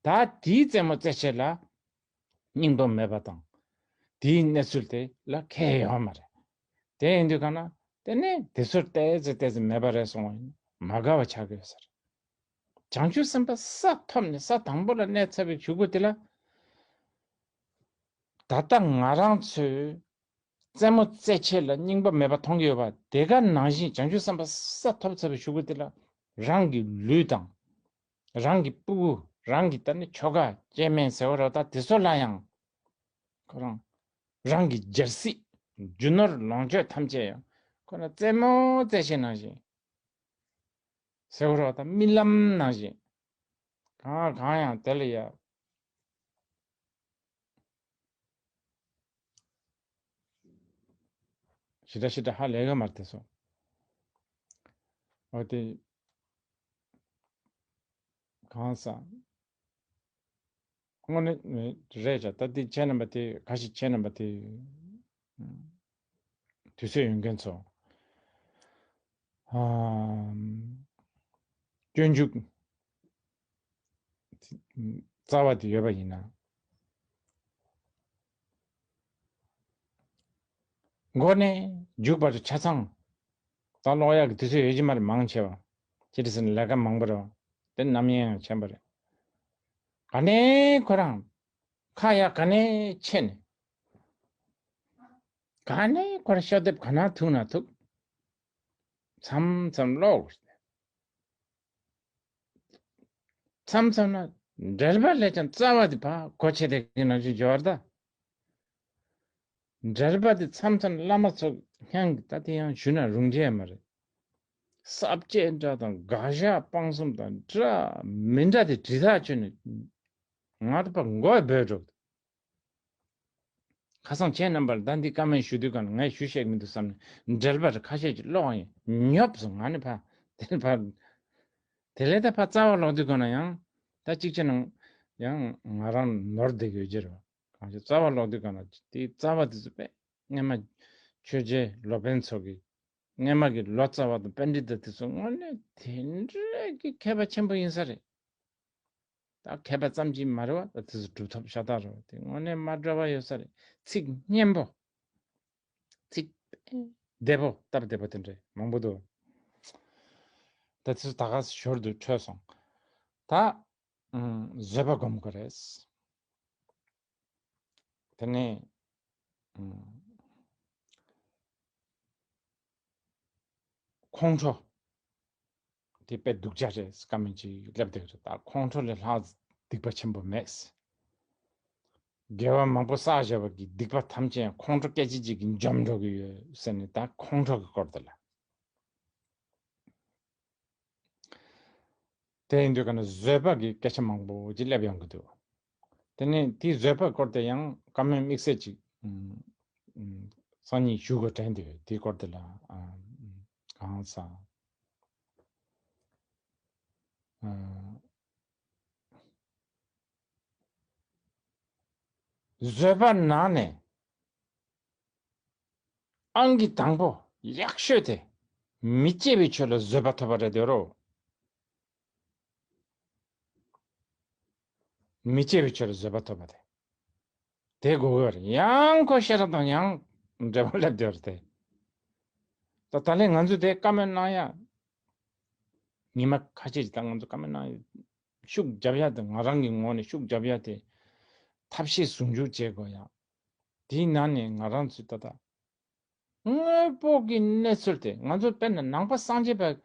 ད་དེའི་རྩེད་མོ་རྩེད་ཆས་ལ་སྙིང་པོ་མེད་པ་དང་། དེའི་གནས་ཚུལ་དེ་ལ་མཁས་ཡོད་མ་རེད། དེ་ཡིན་དུས་ག་ན་དེ་ནས་དེ་ཚོར་ཏོག་ཙམ་ཏོག་ཙམ་མེད་པ་རེད་སོང་བ་ཡིན་ན་མ་དགའ་བ་ཆགས་ཀྱི་ཡོད་ས་རེད། བྱང་ཆུབ་སེམས་དཔའ་ས་ཐོབ་ནས་ས་དང་པོ་ལ་གནས་ཚར་བའི་གཞུག་གུ་དེ་ལ། ད་ལྟ་ང་རང་ཚོས་རྩེད་མོ་རྩེད་ཆས་ལ་རྙིང་པ་མེད་པ་མཐོང་གི་ཡོད་པ་དེ་ག་ནང་བཞིན། བྱང་ཆུབ་སེམས་དཔའ་ས་ཐོབ་ཚར་བའི་གཞུག་གུ་དེ་ལ་རང་གི་ལུས་དང་། རང་གི་སྤུ་གུ། རང་གི་ད་ནི་ཁྱོ་ག་སྐྱེ་དམན་ཟེར་བ་རེད་ད། དེ་ཚོ་ལ་ཡང་ཁོ་རང་རང་གི་རྒྱལ་སྲིད། རྒྱུ་ནོར་ལོངས་སྤྱོད་ཐམས་ཅད་ཡང་ཁོ་ན་རྩེད་མོ་རྩེད་ཆས་ནང་བཞིན་ཟེར་བ་རེད་ད། རྨི་ལམ་ནང་བཞིན། གང་གང་ཡང་དེ་ལ་ཡ། ཞེ་དྲག་ཞེ་དྲག་ཧ་ལས་གི་མ་རེད་དེ་ཚོ། འོ་དེ་གང་ཟག་དངོས་གནས་རེད་ཤག། ད་དེ་ཁྱེད་རྣམ་པ་དེ་ག་ཞིག་ཁྱེད་རྣམ་པ་དེ་དུས་ཚོད་ཡོད་མཁན་ཚོ། ཨམ། སྤྱོད་འཇུག་རྩ་བ་དེ་ཡོད་པ་ཡིན་ན། འགོ་ནས་མཇུག་བར་དུ་ཆ་ཚང་ད་ཀློག་ཡག་གི་དུས་ཚོད་ཡོད་ཀྱི་མ་རེད། མང་ཆེ་བ། ཅི་སྟེ་ཟེར་ན་ལས་ཀ་མང་པོ་རེད་བ། དེ་ནམ་ཡིན་ཡང་ཆེན་པོ་རེད། ག་ནས་ཁོ་རང་ཁ་ཡག་ག་ནས་ཆེ་ནས། ག་ནས་ཁོ་རང་ཤོག་ལྡེབ་ག་ན་ཐུག་ན་ཐུག། མཚམས་མཚམས་ཀློག་མཚམས་མཚམས་ན་འགྲེལ་པ་ལས་ཀྱང་རྩ་བ་དེ་ཕར་གོ་ཆེ་དེ་གི་ནང་བཞིན་འབྱོར་ད། འགྲེལ་པ་དེ་མཚམས་མཚམས་བླ་མ་ཚོ་སྙན་གི་ད་དེ་ཡང་ཞུ་ན་རུང་རྒྱུ་མ་རེད། ས་བཅད་འདྲ་དང་དགག་བཞག་སྤང་གསུམ་དང་འདྲ་མི་འདྲ་དེ་དྲི་ཐག་ཆོད་ནས་ང་ད་ཕར་མགོ་སྦོས་འགྲོ། ཁ་སང་ཁྱེད་རྣམ་པར་ད་འདི་བཀའ་མོལ་ཞུ་དུས་ག་ན་ངས་ཞུ་ཤེས་མི་འདུག་བསམ་ནས་འགྲེལ་པ་རེ་ཁ་ཤས་ཅིག་ཀློག་ཡིན། ཉོབ་སོང་། ང་ནི་ཕར་དེ་ནི་ཕར་དེ་ལས་ད་ཕར་རྩ་བ་ཀློག་དུས་ག་ན་ཡང་། ད་གཅིག་བྱས་ན་ཡང་ང་རང་ནོར་བསྡད་ཡོད་ཀྱི་རེད། གང་ཞིག་རྩ་བ་ཀློག་དུས་གང་ལ་དེའི་རྩ་བ་དེ་ཚོ་དཔེ་སྔན་མ་ཆོས་རྗེ་སློབ་དཔོན་ཚོ་གི་སྔན་མ་གི་ལོ་ཙཱ་བ་དང་པཎྜི་ཏ་དེ་ཚོ་དངོས་གནས་དེ་འདྲའི་གི་མཁས་པ་ཆེན་པོ་ཡིན་ས་རེད། ད་མཁས་པ་ཙམ་གྱིས་མ་རེད་བ། ད་དེ་ཚོ་གྲུབ་ཐོབ་ཤ་སྟག་རེད་བ། དེ་དངོས་གནས་མ་འདྲ་བ་ཡོད་ས་རེད། ཚིག་སྙན་པོ། ཚིག་བདེ་པོ་སྟབས་བདེ་པོ་དེ་འདྲ་མང་པོ་འདུག་ད་དེ་ཚོ་ད་ག་ཞོར་དུ་འཕྲོས་སོང་། ད་ཨུམ་བཟོད་པ་སྒོམ་དགོས་རེད། དེ་ནས་ཨུམ་ཁོང་ཁྲོ། དེ་དཔེ་སྡུག་ཅག་རེད། བཀའ་མོལ་ཅིག་སླེབས་བསྡད་རེད། ད་ཁོང་ཁྲོ་ལས་ལྷག་སྡིག་པ་ཆེན་པོ་མེད། དགེ་བ་མང་པོ་བསགས་བཞག་པ་གི་སྡིག་པ་ཐམས་ཅད་ཁོང་ཁྲོ་སྐད་ཅིག་གཅིག་གིས་འཇོམས་འགྲོ་གི་ཡོད་ཟེར་ནས། ད་ཁོང་ཁྲོ་གི་སྐོར་དེ་ལ། དེ་ཡིན་དུས་ག་ན་བཟོད་པ་གི་སྐད་ཆ་མང་པོ་ཅིག་སླེབས་ཡོང་གི་འདུག་དེ་ནས་དེའི་བཟོད་པའི་སྐོར་དེ་ཡང་བཀའ་མོལ་དམིགས་བསལ་ཅིག་ཨུམ་ཨུམ་སང་ཉིན་ཞུ་དགོས་དྲན་འདུག་དེའི་སྐོར་དེ་ལ་ཨ་གང་ཟག་ཨ་བཟོད་པ་ནང་ནས་ཨང་ཀི་དང་པོ་ཡག་ཤོས་དེ་མི་སྐྱེ་བའི་ཆོས་ལ་བཟོད་པ་ཐོབ་པ་རེད་དེ་རོ། མི་སྐྱེ་བའི་ཆོས་ལ་བཟོད་པ་ཐོབ་པ་དེ། དེ་དགོས་ཀྱི་རེད། ཡང་ཁོ་ཤེས་རབ་དང་ཡང་འབྲེལ་བ་སླེབས་བསྡད་རེད་དེ། ད་ད་ལན་ང་ཚོ་དེ་བཀའ་མོལ་གནང་ཡ། ཉི་མ་ཁ་ཤས་ཤིག་ད་ང་ཚོ་བཀའ་མོལ་གནང་ཡ། ཤུགས་རྒྱབ་ཡ་དེ་ང་རང་གི་ངོས་ནས་ཤུགས་རྒྱབ་ཡ་དེ། ཐབས་ཤེས་ཟུང་འཇུག་བྱེད་དགོས་ཡ། དེའི་ནང་ནས་ང་རང་ཚོས་ད་ལྟ་དངོས་པོ་གི་གནས་ཚུལ་དེ། ང་ཚོ་དཔེར་ན་ནང་པ་སངས་རྒྱས་པ།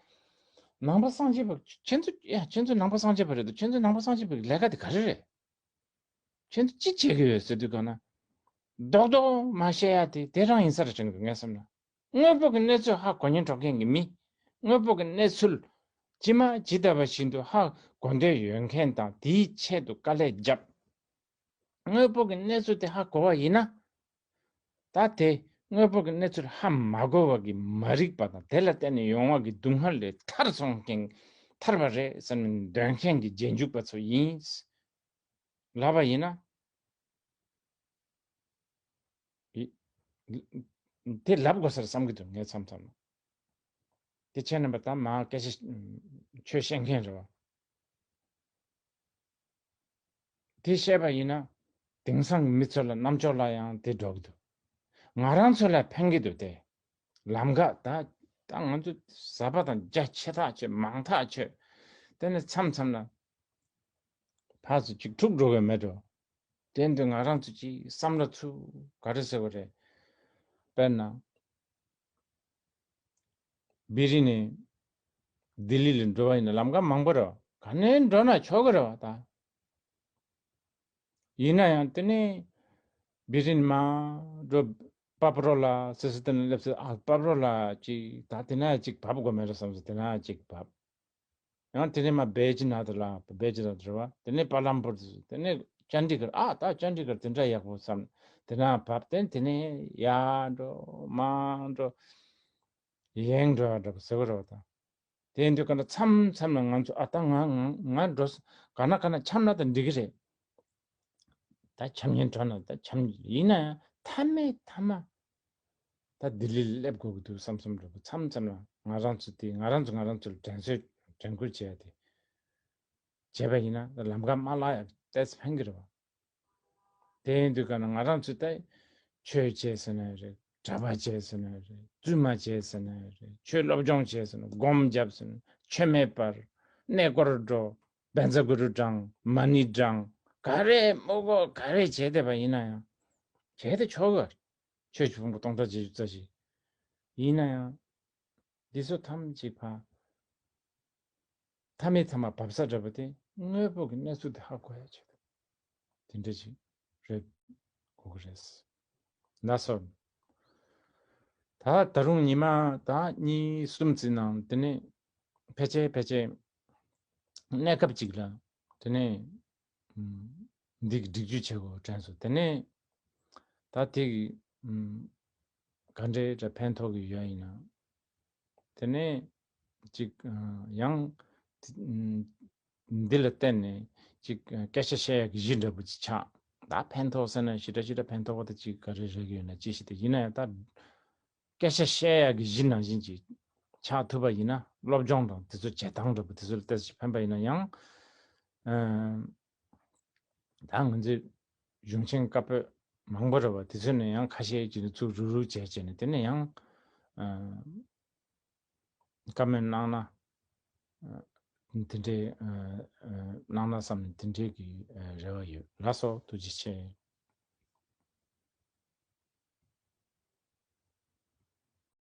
ནང་པ་སངས་རྒྱས་པ་ཁྱེད་ཚོ་ཡ། ཁྱེད་ཚོ་ནང་པ་སངས་རྒྱས་པ་རེད་འདུག་ཁྱེད་ཚོ་ནང་པ་སངས་རྒྱས་པའི་ལས་ཀ་དེ་ག་རེ་རེད། ཁྱེད་ཚོ་ཅི་བྱེད་ཀྱི་ཡོད་ཟེར་དུས་གང་ན། རྡོག་རྡོག་མ་བཤད་ཡ་དེ་དེ་རང་ཡིན་ས་རེད་དྲན་གི་འདུག་ངས་བསམ་ན། དངོས་པོ་གི་གནས་ཚུལ་ཧ་གོ་སྙིང་བྲོ་མཁན་གྱི་མི། དངོས་པོ་གི་གནས་ཚུལ་ཇི་མ་ཇི་ལྟ་བ་བཞིན་དུ་ཧ་གོ་འདོད་ཡོད་མཁན་དང་དེའི་ཆེད་དུ་དཀའ་ལས་བརྒྱབ། དངོས་པོ་གི་གནས་ཚུལ་དེ་ཧ་གོ་བ་ཡིན་ན། ད་དེ་དངོས་པོ་གི་གནས་ཚུལ་ཧ་མ་གོ་བ་གི་མ་རིག་པ་དང་དེ་ལ་བརྟེན་ནས་ཡོང་བ་གི་སྡུག་བསྔལ་ལས་ཐར་སོང་མཁན། ཐར་བ་རེད་བསམ་ནས་འདོད་མཁན་གྱི་རྗེས་འཇུག་པ་ཚོ་ཡིན་ལབ་པ་ཡིན་ན། ཡི་དེ་ལབ་དགོས་ས་རེད་བསམ་གྱི་འདུག་ངས་མཚམས་མཚམས་ལ། དེ་ཁྱེད་རྣམ་པ་ད་མ་སྐད་ཆ་ཆོས་བཤད་མཁན་རེད་བ། དེ་བཤད་པ་ཡིན་ན། དེང་སང་གི་མི་ཚོ་ལ་རྣམ་ཅོག་ལ་ཡང་དེ་འགྲོ་གི་འདུག་ང་རང་ཚོ་ལ་ཕན་གི་འདུག་སྟེ། ལམ་ཁ་ད་ད་ང་ཚོ་ཟ་པ་དང་རྒྱ་ཆེ་ཐག་ཆོད། མང་ཐག་ཆོད། དེ་ནས་མཚམས་མཚམས་ལ་ཕར་ཚུར་ཅིག་འཁྲུག་འགྲོ་གི་མེད་འགྲོ། དེ་འདི་ང་རང་ཚོ་ཅིག་བསམ་བློ་ཚུར་ག་རེ་ཟེར་བ་རེད། དཔེར་ན། བི་རི་ནས་ལྡི་ལི་ལ་འགྲོ་བ་ཡིན་ན་ལམ་ཁ་མང་པོ་རེད་བ། ག་ནས་འགྲོ་ན་ཆོག་གི་རེད་བ་ད། ཡིན་ན་ཡང་དེ་ནས་བི་རི་ནས་མར་འགྲོ། པ་པ་རོ་ལ་སི་སི་དེ་ནས་སླེབས་ཚེ། ཨ་པ་པ་རོ་ལ་ཅིག་ད་དེ་ན་ཅིག་བབས་དགོས་མེད་རེད་བསམ་ཚེ་དེ་ན་ཅིག་བབས། ཡང་དེ་ནས་མར་བེ་ཅི་ན་དེ་ལ་བེ་ཅི་ན་དེ་རེད་བ། དེ་ནས་པ་ལམ་པུར། དེ་ནས་ཅན་ཌི་གར། ཨ་ད་ཅན་ཌི་གར་དེ་འདྲ་ཡག་པོ་བསམ། དེ་ན་བབས་ཏེ་དེ་ནས་ཡར་འགྲོ་མར་འགྲོ། ཡང་འགྲོ་ཡ་འགྲོ་ཟེར་གི་རེད་བ་ད། དེ་ཡིན་དུས་ག་ན་མཚམས་མཚམས་ལ་ང་ཚོ་ཨ་ད་ང་ང་ང་འགྲོ་ས་ག་ན་ག་ན་འཁྱམས་ན་ད་འགྲིག་གི་རེད། ད་འཁྱམས་ཉེན་འགྲོ་ན་ད་འཁྱམས། ཡིན་ན་ཡང་མཐའ་མའི་མཐའ་མ་ད་ལྡི་ལི་སླེབས་དགོས་ཀྱི་འདུག་བསམ་བསམ་འགྲོ་གི། མཚམས་མཚམས་ལ་ང་རང་ཚོ་དེ་ང་རང་ཚོ་ང་རང་ཚོ་ལ་དྲན་གསོ་དྲན་སྐུལ་བྱས་ཏེ་བྱས་པ་ཡིན་ན་ད་ལམ་ཁ་མ་བརླག་ཡ་ཏོག་ཙམ་ཕན་གི་རེད་བ། དེ་ཡིན་དུས་ག་ན་ང་རང་ཚོ་ད་ཆོས་བྱས་ཟེར་ན་རེད། གྲྭ་པ་བྱས་ཟེར་ན་རེད། བཙུན་མ་བྱས་ཟེར་ན་རེད། ཆོས་སློབ་སྦྱོང་བྱས་ཟེར་ན། སྒོམ་བརྒྱབ་ཟེར་ན། མཆོད་མེ་སྤར། གནས་སྐོར་འགྲོ། བཛྲ་གུ་རུ་བགྲང་། མ་ཎི་བགྲང་། ག་རེ་མོ་གོ་ག་རེ་བྱས་བསྡད་པ་ཡིན་ན་ཡང་། བྱས་ཏེ་ཆོག་གི། ཆོས་ཀྱི་ཕུང་པོ་སྟོང་ཕྲག་བརྒྱད་ཅུ་རྩ་བཞི། ཡིན་ན་ཡང་། འདི་ཚོ་ཐམས་ཅད་ཕར། མཐའ་མའི་མཐའ་མ་བབས་ས་འདྲ་པོ་དེ་དངོས་པོ་གི་གནས་ཚུལ་དེ་ཧ་གོ་ཡ་ཆེད་དུ་དེ་འདྲ་ཅིག་རེད། གོ་གི་རེད། ན་སོ། ད་ད་རུང་ཉི་མ་ད་གཉིས་གསུམ་ཙམ་ནང་དེ་ནས་ཕལ་ཆེར་ཕལ་ཆེར་གནས་སྐབས་ཅིག་ལ་དེ་ནས་འདི་གི་སྒྲིག་ཇུས་བྱེད་དགོས་དྲན་སོང་། དེ་ནས་ད་དེ་གི་ག་འདྲའི་འདྲ་ཕན་ཐོགས་ཀྱི་ཡོད་ཡིན་ན། དེ་ནས་ཅིག་ཡང་འདི་ལ་བརྟེན་ནས་ ཅིག་སྐད་ཆ་བཤད་ཡག་གི་གཞི་འདྲ་པོ་ཅིག་ཆགས། ད་ཕན་ཐོགས་ཟེར་ན་ཞེ་དྲག་ཞེ་དྲག་ཕན་ཐོགས་པ་དེ་ཅིག་ག་རེ་རེག་ཡོད་ན་ཅི་ཞིག་དེ་ཡིན་ན་ཡང་ད་སྐད་ཆ་བཤད་ཡག་གི་གཞི་ནང་བཞིན་ཅིག་ཆགས་ཐུབ་པ་ཡིན་ན་སློབ་སྦྱོང་དང་དེ་ཚོ་བྱེད་སྟངས་འདྲ་པོ་དེ་ཚོ་ལ་ཏོག་ཙམ་ཕན་པ་ཡིན་ན་ཡང་། ཨ་ད་ང་ཚོའི་གཞུང་ཆེན་བཀའ་པོད་མང་པོ་རེད་པ། དེ་ཚོ་ནས་ཡང་ཁ་ཤས་ཅིག་ནས་ཚུར་རུག་རུག་བྱས་བྱས་ནས་དེ་ནས་ཡང་ཨ་བཀའ་མོལ་གནང་ན་ཨ་དེ་འདྲའི་ཨ་ཨ་གནང་ན་བསམ་ནས་དེ་འདྲའི་གི་ཨ་རེ་བ་ཡོད། ལགས་སོ། ཐུགས་རྗེ་ཆེ།